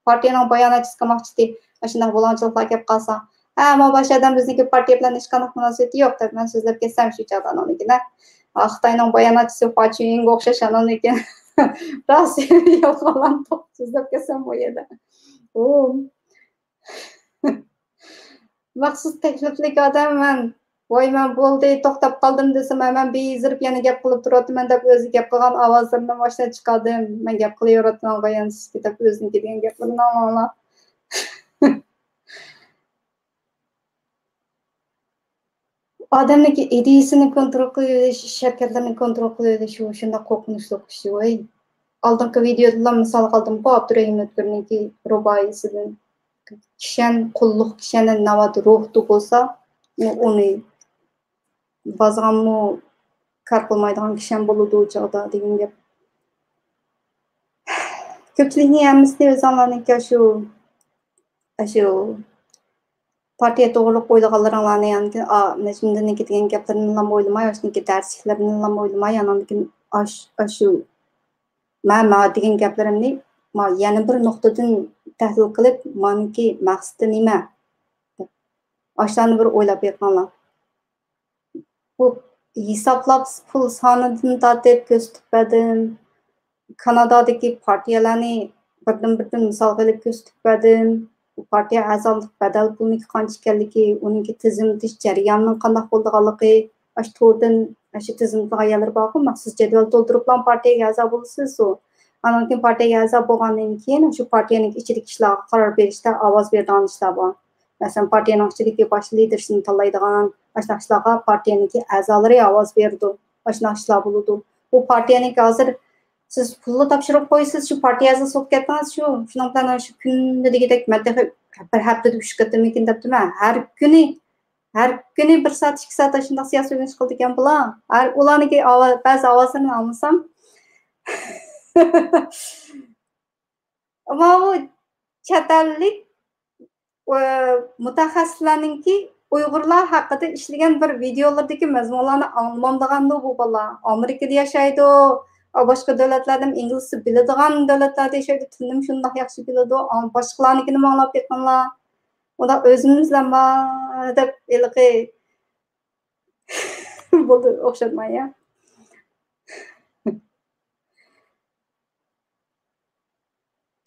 پارتىيەنىڭ باياناتچىسى قىلماقچىدى. ئاشۇنداق بۇلاڭچىلىقلار كەپ قالسا، ھە، ما باشقا ئادەم بىزنىڭكى پارتىيە بىلەن ھېچقانداق مۇناسىۋىتى يوق دەپ مەن سۆزلەپ كەتسەم شۇ چاغدا ئانىڭدىكىنە. خىتاينىڭ باياناتچىسى خۇا چۈنگە ئوخشاش ئانىڭدىكىن. راست يالغان توق سۆزلەپ كەتسەم بۇ يەردە. ئۇ. مەخسۇس تەكلىپلىك ئادەم مەن. ۋاي، مەن بولدى، توختاپ قالدىم دېسەم، مەن بېزىرىپ يەنە گەپ قىلىپ تۇرۇۋاتىمەن دەپ ئۆزى گەپ قىلغان ئاۋازلىرىنى ماشۇنداق چىقاردىم. مەن گەپ قىلىۋېرىۋاتىمەن، غايان سىزگە دەپ ئۆزىنىڭكى دېگەن گەپلىرىنى ئاڭلاڭلار. ئادەمنىڭكى ئىدىيىسىنى كونترول قىلىۋېلىش، ئىش ھەرىكەتلىرىنى كونترول قىلىۋېلىش، ئۇ شۇنداق قورقۇنچلۇق ئىش، ۋاي. ئالدىنقى ۋىدېيودىلا مىسال قىلدىمغۇ، ئابدۇرېھىم ئۆتكۈرنىڭكى رۇبائىيسىدىن. كىشەن، قۇللۇق كىشەن ناۋادا روھتا بولسا، ئۇ، ئۇنى بازغانمۇ كار قىلمايدىغان كىشەن بولىدۇ ئۇ چاغدا دېگەن گەپ. كۆپچىلىكنىڭ ھەممىسىنى ئۆزۈڭلارنىڭكى شۇ، شۇ پارتىيە توغرۇلۇق ئويلىغانلىرىڭلارنى، ئاندىن كېيىن، ئا، نەجمىدىننىڭكى دېگەن گەپلىرىنىلا ئويلىماي، ئاشۇنىڭكى دەرسلىكلىرىنىلا ئويلىماي، ئانىڭدىن كېيىن ئاش-، ئاشۇ مەن ماڭا دېگەن گەپلىرىمنى، ما، يەنە بىر نۇقتىدىن تەھلىل قىلىپ، مانىكى مەقسىتى نېمە؟ ئاشۇلارنى بىر ئويلاپ بېقىڭلار. بۇ ھېسابلاپ پۇل سانىدىن تارتىپ كۆرسىتىپ بەردىم. كانادادىكى پارتىيەلەرنى بىردىن-بىردىن مىسالغا ئېلىپ كۆرسىتىپ بەردىم. بۇ پارتىيە ئەزالىق بەدەل پۇلىنىڭكى قانچە ئىكەنلىكى، ئۇنىڭكى تىزىملىتىش جەريانىنىڭ قانداق بولىدىغانلىقى، ئاشۇ توردىن، ئاشۇ تىزىملىتىدىغان يەرلىرى بارغۇ، مەخسۇس جەدۋەل تولدۇرۇپلا پارتىيەگە ئەزا بولىسىز. ئانان كېيىن پارتىيەگە ئەزا بولغاندىن كېيىن، شۇ پارتىيەنىڭ ئىچىدىكى ئىشلارغا قارار بېرىشتە ئاۋاز بېرىدىغان ئىشلار بار. مەسىلەن، پارتىيەنىڭ ئىچىدىكى باش لىدېرشىنى تاللايدىغان، ئاشۇنداق ئىشلارغا پارتىيەنىڭكى ئەزالىرى ئاۋاز بېرىدۇ. ئاشۇنداق ئىشلار بولىدۇ. بۇ پارتىيەنىڭكى ھازىر سىز پۇللا تاپشۇرۇپ قويىسىز، شۇ پارتىيە ئەزاسى بولۇپ كەتتىڭىز، شۇ، شۇنىڭ بىلەن شۇ كۈندە دېگۈدەك، مەن تېخى بىر ھەپتىدە ئۈچ قېتىممىكىن دەپتىمەن. ھەر كۈنى، ھەر كۈنى بىر سائەت، ئىككى سائەت ئاشۇنداق سىياسىي ئۆگىنىش قىلىدىكەن بۇلار. ھەر ئۇلارنىڭكى ئاۋا-، بەزى ئاۋازلىرىنى ئاڭلىسام، ئەمما ئۇ چەت ئەللىك، ئە، مۇتەخەسسىسلەرنىڭكى ئۇيغۇرلار ھەققىدە ئىشلىگەن بىر ۋىدېئولىرىدىكى مەزمۇنلارنى ئاڭلىمامدىغاندۇ بۇ بالا؟ ئامېرىكىدا ياشايدۇ، باشقا دۆلەتلەردىن ئىنگلىزچە بىلىدىغان دۆلەتلەردە ياشايدۇ، تىلنىمۇ شۇنداق ياخشى بىلىدۇ. ئا، باشقىلارنىڭكىنىمۇ ئاڭلاپ بېقىڭلار. ئۇنداق ئۆزىمىزلا ما دەپ ھېلىقى بولدى ئوخشاتماي يا.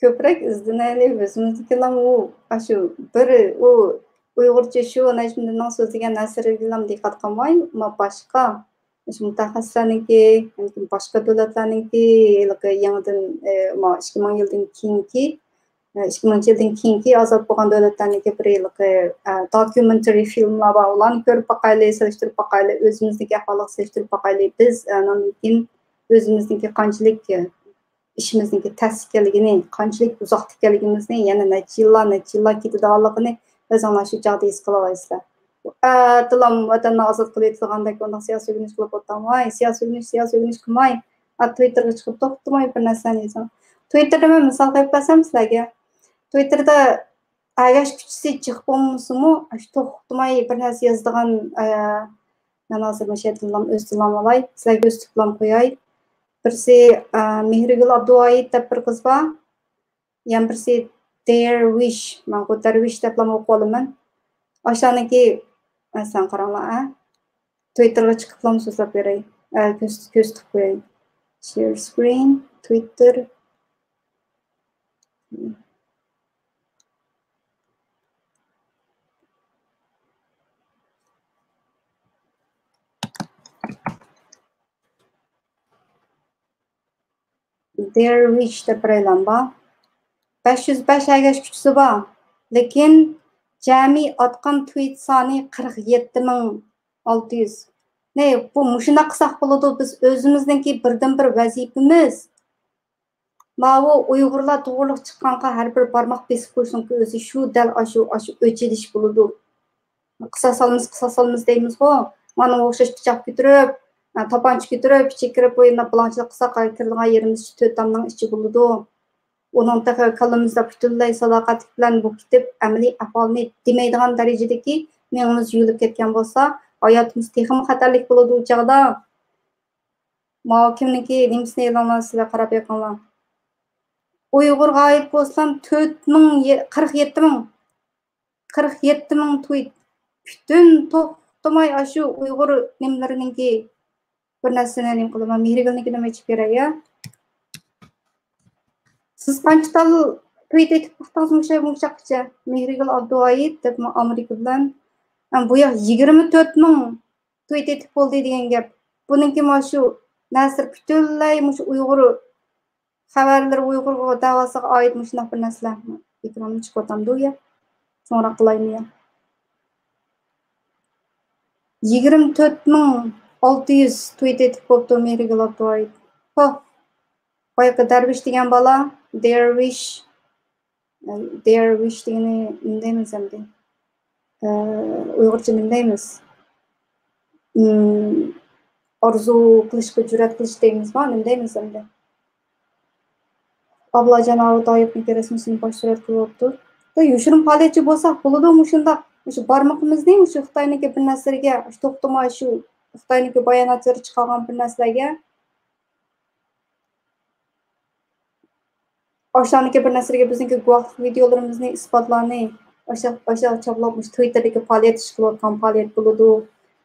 كۆپرەك ئىزدىنەيلى، ئۆزىمىزدىكىلام ئۇ، ئاشۇ بىر ئۇ ئۇيغۇرچە شۇ نەجمىدىننىڭ سۆزلىگەن نەرسىلىرىگىلام دىققەت قىلماي، ما باشقا، مۇشۇ مۇتەخەسسىسلەرنىڭكى، باشقا دۆلەتلەرنىڭكى ھېلىقى يېڭىدىن، ئە، ما ئىككى مىڭ يىلدىن كېيىنكى ئىككى مىڭىنچى يىلدىن كېيىنكى ئازاد بولغان دۆلەتلەرنىڭكى بىر ھېلىقى، ئە، دوكيۇمېنترى فىلىملار بار، ئۇلارنى كۆرۈپ باقايلى، سېلىشتۇرۇپ باقايلى، ئۆزىمىزنىڭكى ئەھۋالىغا سېلىشتۇرۇپ باقايلى. بىز، ئە، ئۇنىڭدىن كېيىن ئۆزىمىزنىڭكى قانچىلىك، ئە، ئىشىمىزنىڭكى تەس ئىكەنلىكىنى، قانچىلىك ئۇزاقتا ئىكەنلىكىمىزنى، يەنە نەچچە يىللار، نەچچە يىللار كېتىدىغانلىقىنى ئۆزۈڭلار شۇ چاغدا ھېس قىلالايسىلەر. ئەتىلام ۋەتەننى ئازاد قىلىۋېتىدىغاندەك ئۇنداق سىياسىي ئۆگىنىش قىلىپ ئولتۇرماي، سىياسىي ئۆگىنىش، سىياسىي ئۆگىنىش قىلماي، ئا، تويتتېرغا چىقىپ توختىماي بىر نەرسىلەرنى يېزىڭ. تويتتېردا مەن مىسال قويۇپ بەرسەم سىلەرگە. تويتتېردا ئەگەشكۈچىسى جىق بولمىسىمۇ، ئاشۇ توختىماي بىر نەرسە يازىدىغان، ئە، مەن ھازىر مۇشۇ يەردىنلا ئۆزىدىنلا ئالاي، سىلەرگە ئۆزىتىپلا قوياي. بىرسى، ئە، مېھرىگۈل ئابدۇۋايىت دەپ بىر قىز بار. يەنە بىرسى دەرۋىش، مانا بۇ دەرۋىش دەپلا ئوقۇۋالىمەن. ئاشۇلارنىڭكى، ئە، سەن قاراڭلار، ئە. تويتتېرغا چىقىپلا سۆزلەپ بېرەي. ئە، كۆرس-، كۆرسىتىپ قوياي. Share screen، تويتتېر. دەرۋىش دەپ بىر ئېلان بار. بەش يۈز بەش ئەگەشكۈچىسى بار. لېكىن جەمئىي ئاتقان تويىت سانى قىرىق يەتتە مىڭ ئالتە يۈز. نە، بۇ مۇشۇنداق قىلساق بولىدۇ، بىز ئۆزىمىزنىڭكى بىردىنبىر ۋەزىپىمىز. ماۋۇ ئۇيغۇرلار توغرىلىق چىققانغا ھەر بىر بارماق بېسىپ قويۇشنىڭكى ئۆزى شۇ دەل ئاشۇ، ئاشۇ ئۆچ ئېلىش بولىدۇ. قىساس ئالىمىز، قىساس ئالىمىز دەيمىزغۇ. مانا ئوخشاش پىچاق كۆتۈرۈپ، تاپانچا كۆتۈرۈپ، ئىچىگە كىرىپ، ئويۇنلاپ بۇلاڭچىلىق قىلساق، كىرىدىغان يېرىمىز تۆت تامنىڭ ئىچى بولىدۇ. ئۇنىڭ تېخى كاللىمىزدا پۈتۈنلەي ساداقەتلىك بىلەن بولۇپ كېتىپ، ئەمەلىي ئەھۋالنى دېمەيدىغان دەرىجىدىكى مېڭىمىز يۇيۇلۇپ كەتكەن بولسا، ھاياتىمىز تېخىمۇ خەتەرلىك بولىدۇ ئۇ چاغدا. ماۋۇ كىمنىڭكى نېمىسىنى ئېلىڭلار سىلەر، قاراپ بېقىڭلار. ئۇيغۇرغا ئائىت بولسىلا تۆت مىڭ، قىرىق يەتتە مىڭ. قىرىق يەتتە مىڭ تويىت. پۈتۈن توختىماي ئاشۇ ئۇيغۇر نېمىلىرىنىڭكى بىر نەرسىنى نېمە قىلىمەن، مېھرىگۈلنىڭكىنى ئېچىپ بېرەي، يا. سىز قانچە تال تويىت ئېتىپ باقتىڭىز مۇشۇ، مۇشۇ چاغقىچە؟ مېھرىگۈل ئابدۇۋايىت دەپ ئامېرىكا بىلەن. ھەم بۇ ياق يىگىرمە تۆت مىڭ تويىت ئېتىپ بولدى دېگەن گەپ. بۇنىڭكى مانا شۇ نەرسىلەر پۈتۈنلەي مۇشۇ ئۇيغۇر خەۋەرلىرى، ئۇيغۇر دەۋاسىغا ئائىت مۇشۇنداق بىر نەرسىلەر. ئېكراننى چىقىۋاتامدۇ يا؟ چوڭراق قىلايمۇ يا؟ يىگىرمە تۆت مىڭ ئالتە يۈز تويىت ئېتىپ بوپتۇ مېھرىگۈل ئابدۇۋايىت. ھو، بايىقى دەرۋىش دېگەن بالا، دەرۋىش. دەرۋىش دېگىنى نېمە دەيمىز ئەمدى؟ ئە، ئۇيغۇرچە نېمە دەيمىز؟ ئىم، ئارزۇ قىلىشقا جۈرئەت قىلىش دەيمىزما؟ نېمە دەيمىز ئەمدى؟ ئابلاجان ئاۋۇ دايىپنىڭكى رەسىمىسىنى باش سۈرەت قىلىۋاپتۇ. بىر يوشۇرۇن پائالىيەتچى بولساق بولىدۇ مۇشۇنداق. مۇشۇ بارمىقىمىزنى مۇشۇ خىتاينىڭكى بىر نەرسىلىرىگە، توختىماي شۇ خىتاينىڭكى باياناتلىرى چىقارغان بىر نەرسىلەرگە ئاشۇلارنىڭكى بىر نەرسىلىرىگە بىزنىڭكى گۇۋاھلىق ۋىدىيولىرىمىزنى، ئىسپاتلارنى، ئاشۇ، ئاشۇ چاغلاپ مۇشۇ تىۋىتتېردىكى پائالىيەت، ئىش قىلىۋاتقان پائالىيەت بولىدۇ.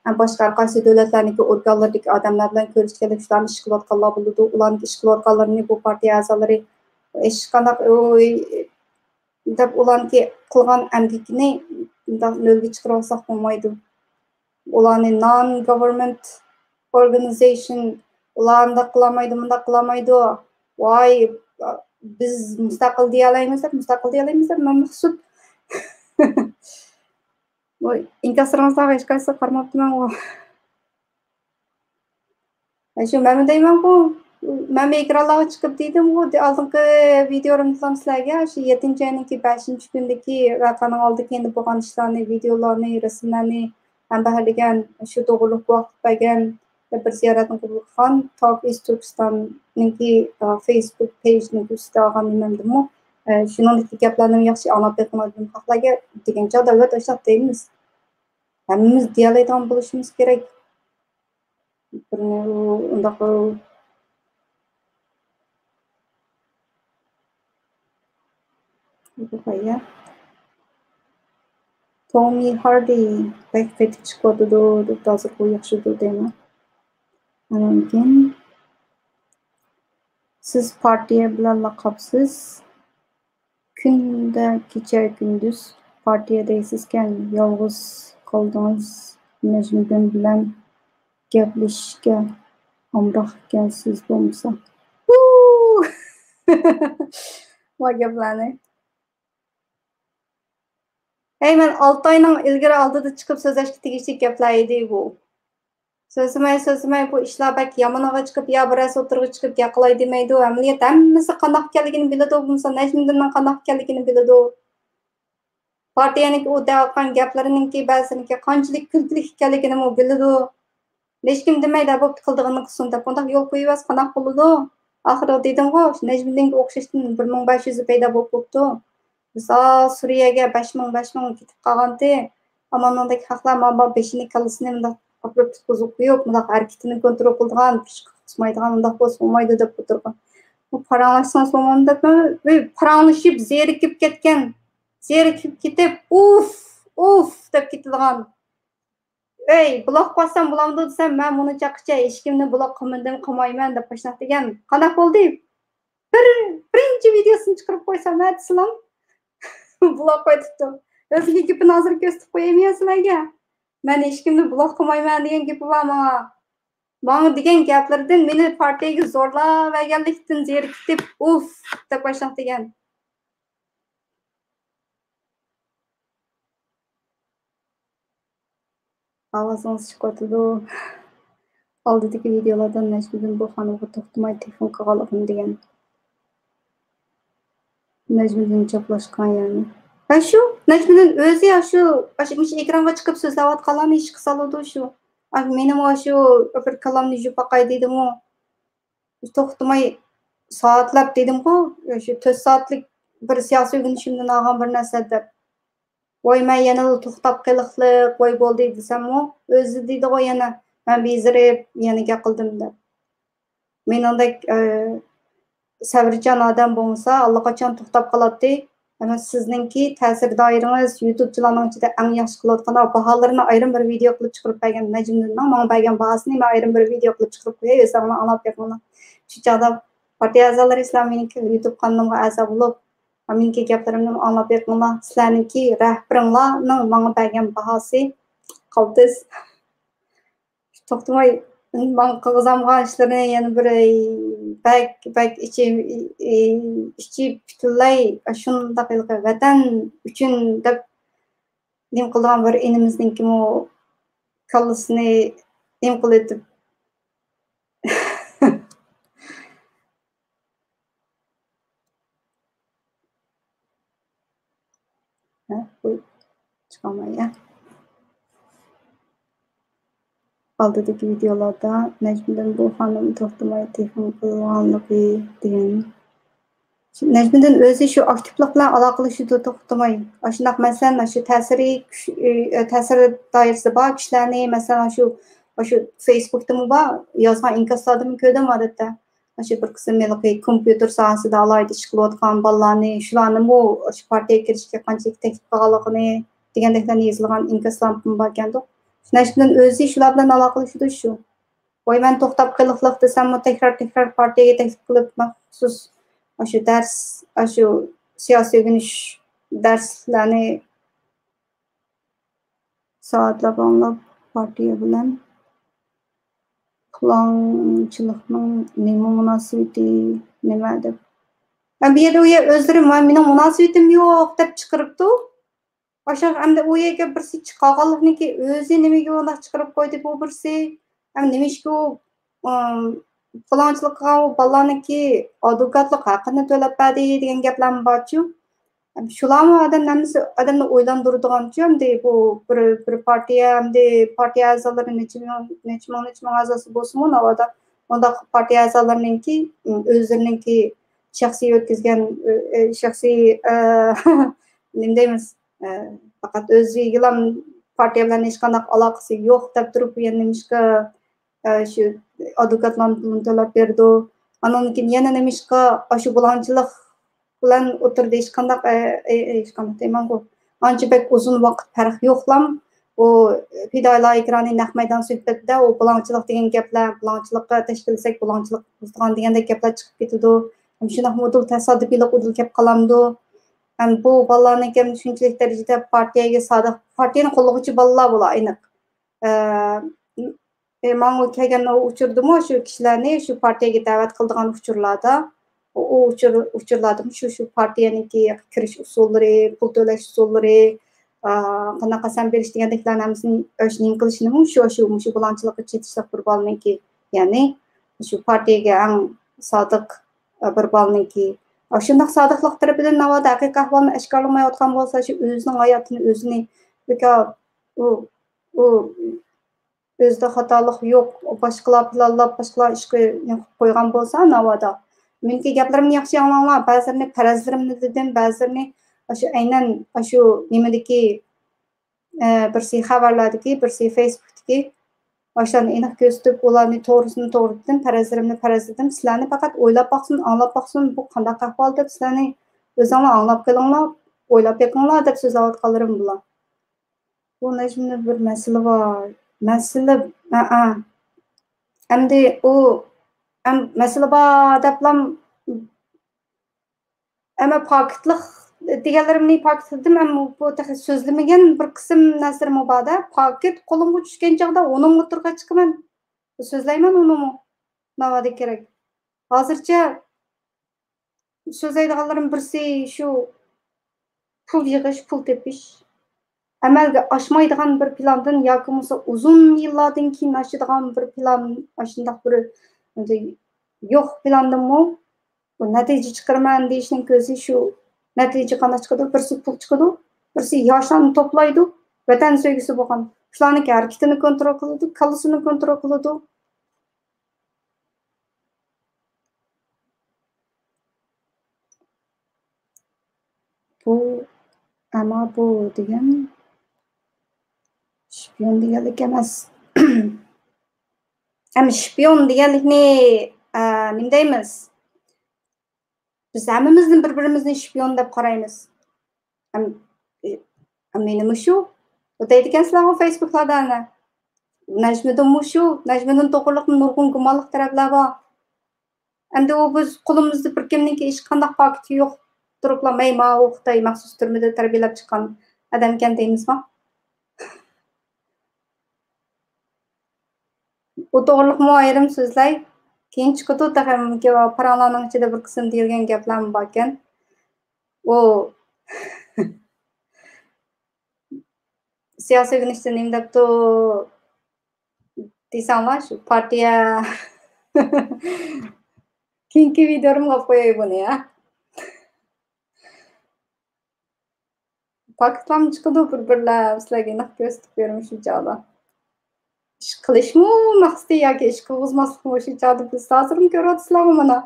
ھەم باشقا ھەر قايسى دۆلەتلەرنىڭكى ئورگانلىرىدىكى ئادەملەر بىلەن كۆرۈشكەنلىك، شۇلارنىڭ ئىش قىلىۋاتقانلار بولىدۇ. ئۇلارنىڭكى ئىش قىلىۋاتقانلىرىنى بۇ پارتىيە ئەزالىرى ھېچقانداق، ئوي، دەپ ئۇلارنىڭكى قىلغان ئەمگىكىنى مۇنداق نۆلگە چىقىرىۋالساق بولمايدۇ. ئۇلارنى non government organization، ئۇلار ئانداق قىلالمايدۇ، مۇنداق قىلالمايدۇ. ۋاي، بىز مۇستەقىل دېيەلەيمىز دەپ، مۇستەقىل دېيەلەيمىز دەپ، مەن مەخسۇت. ۋاي، ئىنكاسلىرىڭىزغا ھېچقايسىغا قارىماپتىمەنغۇ. شۇ مەنمۇ دەيمەنغۇ، مەنمۇ ئېكرانلارغا چىقىپ دېدىمغۇ، ئالدىنقى ۋىدىيولىرىمدىلا سىلەرگە، شۇ يەتتىنچى ئاينىڭكى بەشىنچى كۈنىدىكى ۋەقەنىڭ ئالدى كېيىندە بولغان ئىشلارنى، ۋىدىيولارنى، رەسىملەرنى ھەم بەھرىلىگەن، شۇ توغرۇلۇق گۇۋاھلىق بەرگەن، بىر زىيارەتنى قوبۇل قىلغان تاك ئىز تۈركىستاننىڭكى، ئا، فېيسبۇك پېيجىنىڭ ئۈستىدە ئالغان نېمەمدىمۇ، ئە، شۇنىڭدىكى گەپلەرنىمۇ ياخشى ئاڭلاپ بېقىڭلار دېدىم خەقلەرگە دېگەن چاغدا، ئەلۋەتتە، ئاشۇنداق دەيمىز. ھەممىمىز دېيەلەيدىغان بولۇشىمىز كېرەك. بىرنى ئۇنداق تومى ھاردى بەك قېتىپ چىقىۋاتىدۇ دەپ، ھازىر بۇ ياخشىدۇ دەيمەن. ئاندىن كېيىن سىز پارتىيە بىلەنلا قاپسىز. كۈندە كېچە كۈندۈز پارتىيە دەيسىزكەن، يالغۇز قالدىڭىز. نەجمىدىن بىلەن گەپلىشىشكە ئامراق ئىكەنسىز بولمىسا. ۋاي گەپلەرنى. ھەي، مەن ئالتە ئاينىڭ ئىلگىرى ئالدىدا چىقىپ سۆزلەشكە تېگىشلىك گەپلەر ئىدى بۇ. سۆزلىمەي، سۆزلىمەي، بۇ ئىشلار بەك يامىنىغا چىقىپ، يا بىرەرسى ئوتتۇرىغا چىقىپ گەپ قىلاي دېمەيدۇ. ئەمەلىيەتتە ھەممىسى قانداق ئىكەنلىكىنى بىلىدۇ، بولمىسا نەجمىدىننىڭ قانداق ئىكەنلىكىنى بىلىدۇ. پارتىيەنىڭكى ئۇ دەۋاتقان گەپلىرىنىڭكى بەزىنىڭكى قانچىلىك كۈلكىلىك ئىكەنلىكىنىمۇ بىلىدۇ. ھېچكىم دېمەيدۇ، بوپتۇ، قىلىدىغىنىنى قىلسۇن دەپ. ئۇنداق يول قويۇۋەرسە قانداق بولىدۇ؟ ئاخىرىدا دېدىمغۇ، نەجمىدىنگە ئوخشاشتىن بىر مىڭ بەش يۈزى پەيدا بولۇپ بوپتۇ. بىز، ئا، سۈرىيەگە بەش مىڭ، بەش مىڭ كېتىپ قالغانتى. ئاماننىڭدەك خەقلەر مانا بېشىنى، كاللىسىنى مۇنداق ئاپىرىپ تۇتقۇزۇپ قويۇپ، مۇنداق ھەرىكىتىنى كونترول قىلىدىغان، كۈچ قىسمايدىغان، مۇنداق بولسا بولمايدۇ دەپ ئولتۇرغان. بۇ پاراڭلاشسىڭىز بولمامدۇ دەپ، بىر پاراڭلىشىپ زېرىكىپ كەتكەن. زېرىكىپ كېتىپ، ئۇف، ئۇف دەپ كېتىدىغان. ئەي، بۇلاق قويسام بولامدۇ دېسەم، مەن بۇنى چاققىچە ھېچكىمنى بۇلاق قىلمىدىم، قىلمايمەن دەپ باشلاق دېگەن. قانداق بولدى؟ بىر، بىرىنچى ۋىدېيوسىنى چىقىرىپ قويسام، ھە دېسىلام. بۇلاق قويۇپتۇ. ئۆزىنىڭ گېپىنى ھازىر كۆرسىتىپ قويايمەن سىلەرگە. مەن ھېچكىمنى بۇلاق قىلمايمەن دېگەن گېپى بار ماڭا. ماڭا دېگەن گەپلىرىدىن مېنى پارتىيەگە زورلاۋەرگەنلىكتىن زېرىكىپ، ئۇف دەپ باشلاق دېگەن. ئاۋازىڭىز چىقىۋاتىدۇ. ئالدىدىكى ۋىدېئولاردا نەجمىدىن بۇ خانىمغا توختىماي تېلېفون قىلغانلىقىنى دېگەن. نەجمىدىن چاپلاشقان يەنى. ھە شۇ، نەجمىدىن ئۆزى ھە شۇ، ئاشۇ، مۇشۇ ئېكرانغا چىقىپ سۆزلەۋاتقانلارنى ئىشقا سالىدۇ شۇ. ئاھ، مېنىمۇ شۇ بىر كاللامنى يۇيۇپ باقاي دېدىمۇ. توختىماي سائەتلەپ دېدىمغۇ، شۇ تۆت سائەتلىك بىر سىياسىي ئۆگىنىشىمدىن ئالغان بىر نەرسە دەپ. ۋاي، مەن يەنىلا توختاپ قېلىقلىق، ۋاي بولدى دېسەممۇ، ئۆزى دېدىغۇ يەنە، مەن بېزىرىپ يەنە گەپ قىلدىم دەپ. مېنىڭدەك، ئە، سەۋرچان ئادەم بولمىسا، ئاللىقاچان توختاپ قالاتتى. ئەمما سىزنىڭكى تەسىر دائىرىڭىز يۇتۇبچىلارنىڭ ئىچىدە ئەڭ ياخشى قىلىۋاتقان باھالىرىنى ئايرىم بىر ۋىدېئو قىلىپ چىقىرىپ بەرگەن. نەجمىدىننىڭ ماڭا بەرگەن باھاسىنى مەن ئايرىم بىر ۋىدېئو قىلىپ چىقىرىپ قوياي، ئۆزلەرنىڭ ئاڭلاپ بېقىڭلار. شۇ چاغدا پارتىيە ئەزالىرى سىلەر مېنىڭكى يۇتۇب قانىلىمغا ئەزا بولۇپ، مېنىڭكى گەپلىرىمنى ئاڭلاپ بېقىڭلار. سىلەرنىڭكى رەھبىرىڭلارنىڭ ماڭا بەرگەن باھاسى قالتىس. توختىماي ماڭا قىلغۇزامغان ئىشلىرىنى يەنە بىر، ئەي، بەك، بەك ئىچى، ئى، ئىچى پۈتۈنلەي شۇنداق ھېلىقى ۋەتەن ئۈچۈن دەپ نېمە قىلىدىغان بىر ئىنىمىزنىڭكىمۇ كاللىسىنى نېمە قىلىۋېتىپ. ھە، بۇ چىقالماي، ھە. ئالدىدىكى ۋىدېئولاردا نەجمىدىن بۇ خانىم توختىماي تېلېفون قىلغانلىقى دېگەن. نەجمىدىن ئۆزى شۇ ئاكتىپلىق بىلەن ئالاقىلىشىدۇ توختىماي. ئاشۇنداق، مەسىلەن، ئاشۇ تەسىرى كۈچ-، ئى، تەسىر دائىرىسى بار كىشىلەرنى، مەسىلەن، ئاشۇ، ئاشۇ فېيسبۇكتىمۇ بار، يازغان ئىنكاسلاردىمۇ كۆردۈم ئادەتتە. ئاشۇ بىر قىسىم ھېلىقى كومپيۇتېر ساھەسىدە ئالاھىدە ئىش قىلىۋاتقان بالىلارنى، شۇلارنىمۇ ئاشۇ پارتىيەگە كىرىشكە قانچىلىك تەكلىپ قىلغانلىقىنى دېگەندەكلەرنى يېزىلغان ئىنكاسلارمۇ باركەندۇ. نەجمىدىن ئۆزى شۇلار بىلەن ئالاقىلىشىدۇ شۇ. ۋاي، مەن توختاپ قېلىقلىق دېسەممۇ، تەكرار، تەكرار پارتىيەگە تەكلىپ قىلىپ، مەخسۇس ئاشۇ دەرس، ئاشۇ سىياسىي ئۆگىنىش دەرسلەرنى سائەتلەپ ئاڭلاپ، پارتىيە بىلەن پۇلاڭچىلىقنىڭ نېمە مۇناسىۋىتى، نېمە دەپ. ھە، بۇ يەردە ئۇ يەر ئۆزلىرى، ما-، مېنىڭ مۇناسىۋىتىم يوق دەپ چىقىرىپتۇ. ئاشۇ ئەمدى ئۇ يەرگە بىرسى چىقارغانلىقىنىكى ئۆزى نېمىگە ئۇنداق چىقىرىپ قويدى بۇ بىرسى؟ ئەم نېمىشقا ئۇ، ئىم، پۇلاڭچىلىق قىلغان ئۇ بالىلارنىڭكى ئادۋوكاتلىق ھەققىنى تۆلەپ بەردى دېگەن گەپلەرمۇ بارچۇ؟ ئەم شۇلارمۇ ئادەم ھەممىسى ئادەمنى ئويلاندۇرىدىغانچۇ؟ ئەمدى بۇ بىر، بىر پارتىيە، ئەمدى پارتىيە ئەزالىرى نەچچە مىڭ، نەچچە مىڭ، نەچچە مىڭ ئەزاسى بولسىمۇ ناۋادا، ئۇنداق پارتىيە ئەزالىرىنىڭكى، ئىم، ئۆزلىرىنىڭكى شەخسىي ئۆتكۈزگەن، ئە، ئە، شەخسىي، ئە، نېمە دەيمىز؟ ئە، پەقەت ئۆزىگىلا پارتىيە بىلەن ھېچقانداق ئالاقىسى يوق دەپ تۇرۇپ، يەنە نېمىشقا، ئە، شۇ ئادۋوكاتلارنىڭ پۇلىنى تۆلەپ بېرىدۇ؟ ئاندىن كېيىن يەنە نېمىشقا ئاشۇ بۇلاڭچىلىق بىلەن ئوتتۇرىدا ھېچقانداق، ئە، ئە، ھېچقانداق دەيمەنغۇ، ئانچە بەك ئۇزۇن ۋاقىت پەرق يوقلام، ئۇ پىدائىيلار ئېكرانى نەق مەيدان سۆھبىتىدە ئۇ بۇلاڭچىلىق دېگەن گەپلەر، بۇلاڭچىلىققا تەشكىللىسەك بۇلاڭچىلىق بۇزىدىغان دېگەندەك گەپلەر چىقىپ كېتىدۇ. ھەم شۇنداق مۇدىل تاسادىپىيلىق ئۇدۇل كەپ قالامدۇ؟ ھەم بۇ بالىلارنىڭكى ھەم شۇنچىلىك دەرىجىدە پارتىيەگە سادىق، پارتىيەنى قوللىغۇچى بالىلار بۇلار ئېنىق. ئە، ئە، ماڭا كەلگەن ئۇ ئۇچۇردىمۇ شۇ كىشىلەرنى شۇ پارتىيەگە دەۋەت قىلىدىغان ئۇچۇرلاردا، ئۇ، ئۇ ئۇچۇر، ئۇچۇرلاردىمۇ شۇ، شۇ پارتىيەنىڭكى كىرىش ئۇسۇللىرى، پۇل تۆلەش ئۇسۇللىرى، ئا، قانداق قەسەم بېرىش دېگەندەكلەرنى ھەممىسىنى ئاشۇ نېمە قىلىشىنىمۇ شۇ، شۇ، مۇشۇ بۇلاڭچىلىققا چېتىشلىق بىر بالىنىڭكى، يەنى شۇ پارتىيەگە ئەڭ سادىق، ئا، بىر بالىنىڭكى ئاشۇنداق سادىقلىق تەرىپىدىن ناۋادا ھەقىقىي ئەھۋالنى ئاشكارىلىمايۋاتقان بولسا، شۇ ئۆزىنىڭ ھاياتىنى ئۆزىنى بىكار، ئۇ، ئۇ ئۆزىدە خاتالىق يوق، باشقىلار پىلانلاپ، باشقىلار ئىشقا قويغان بولسا ناۋادا. مېنىڭكى گەپلىرىمنى ياخشى ئاڭلاڭلار. بەزىلىرىنى پەرەزلىرىمنى دېدىم، بەزىلىرىنى ئاشۇ ئەينەن ئاشۇ نېمىدىكى، ئە، بىرسى خەۋەرلەردىكى، بىرسى فېيسبۇكتىكى، ئاشۇلارنى ئېنىق كۆرسىتىپ، ئۇلارنى توغرىسىنى توغرا دېدىم، پەرەزلىرىمنى پەرەز دېدىم. سىلەرنى پەقەت ئويلاپ باقسۇن، ئاڭلاپ باقسۇن، بۇ قانداق ئەھۋال دەپ سىلەرنى ئۆزۈڭلار ئاڭلاپ قېلىڭلار، ئويلاپ بېقىڭلار دەپ سۆزلەۋاتقانلىرىم بۇلار. بۇ نەجمىدە بىر مەسىلە بار. مەسىلە، ھەئە. ئەمدى ئۇ، ئەم، مەسىلە بار دەپلام، ئەمما پاكىتلىق دېگەنلىرىمنى پاكىتلىدىم، ئەمما بۇ تېخى سۆزلىمىگەن بىر قىسىم نەرسىلىرىمۇ بار-دە. پاكىت قولۇمغا چۈشكەن چاغدا ئۇنىڭغا ئوتتۇرىغا چىقىمەن. سۆزلەيمەن ئۇنىمۇ. ناۋادا كېرەك. ھازىرچە سۆزلەيدىغانلىرىم بىرسى شۇ پۇل يىغىش، پۇل تېپىش. ئەمەلگە ئاشمايدىغان بىر پىلاندىن ياكى بولمىسا ئۇزۇن يىللاردىن كېيىن ئاشىدىغان بىر پىلان، ئاشۇنداق بىر يوق پىلاندىنمۇ بۇ نەتىجە چىقىرىمەن دېيىشنىڭ كۆزى شۇ. نەتىجە قانداق چىقىدۇ؟ بىرسى پۇل چىقىدۇ، بىرسى ياشلارنى توپلايدۇ، ۋەتەن سۆيگۈسى بولغان. شۇلارنىڭكى ھەرىكىتىنى كونترول قىلىدۇ، كاللىسىنى كونترول قىلىدۇ. بۇ، ئەمما بۇ دېگەن شپىيون دېگەنلىك ئەمەس. ئەمما شپىيون دېگەنلىكنى، ئە، نېمە دەيمىز؟ بىز ھەممىمىزنى بىر-بىرىمىزنى شپىيون دەپ قارايمىز. ئەم-، ئى-، مېنىمۇ شۇ دەيدىكەنسىلەرغۇ فېيسبۇكلاردا ئەنە. نەجمىدىنمۇ شۇ، نەجمىدىن توغرىلىق نۇرغۇن گۇمانلىق تەرەپلەر بار. ئەمدى ئۇ بىز قولىمىزدا بىر كىمنىڭكى ھېچقانداق پاكىتى يوق تۇرۇپلا، مەي ماۋۇ خىتاي مەخسۇس تۈرمىدە تەربىيەلەپ چىققان ئادەمكەن دەيمىزما؟ ئۇ توغرىلىقمۇ ئايرىم سۆزلەي. كېيىن چىقىدۇ تېخى، پاراڭلارنىڭ ئىچىدە بىر قىسىم دېيىلگەن گەپلەرمۇ باركەن. ئۇ سىياسىي ئۆگىنىشتە نېمە دەپتۇ دېسەڭلار، شۇ پارتىيە. كېيىنكى ۋىدىيومغا ئاپ قوياي بۇنى، ھە. پاكىتلارمۇ چىقىدۇ بىر-بىرلەپ، سىلەرگە ئېنىق كۆرسىتىپ بېرىمەن شۇ چاغدا. ئىش قىلىشمۇ مەقسىتى ياكى ئىش قىلغۇزماسلىقمۇ شۇ چاغدا، بىز ھازىرمۇ كۆرۈۋاتىسىلەرغۇ مانا.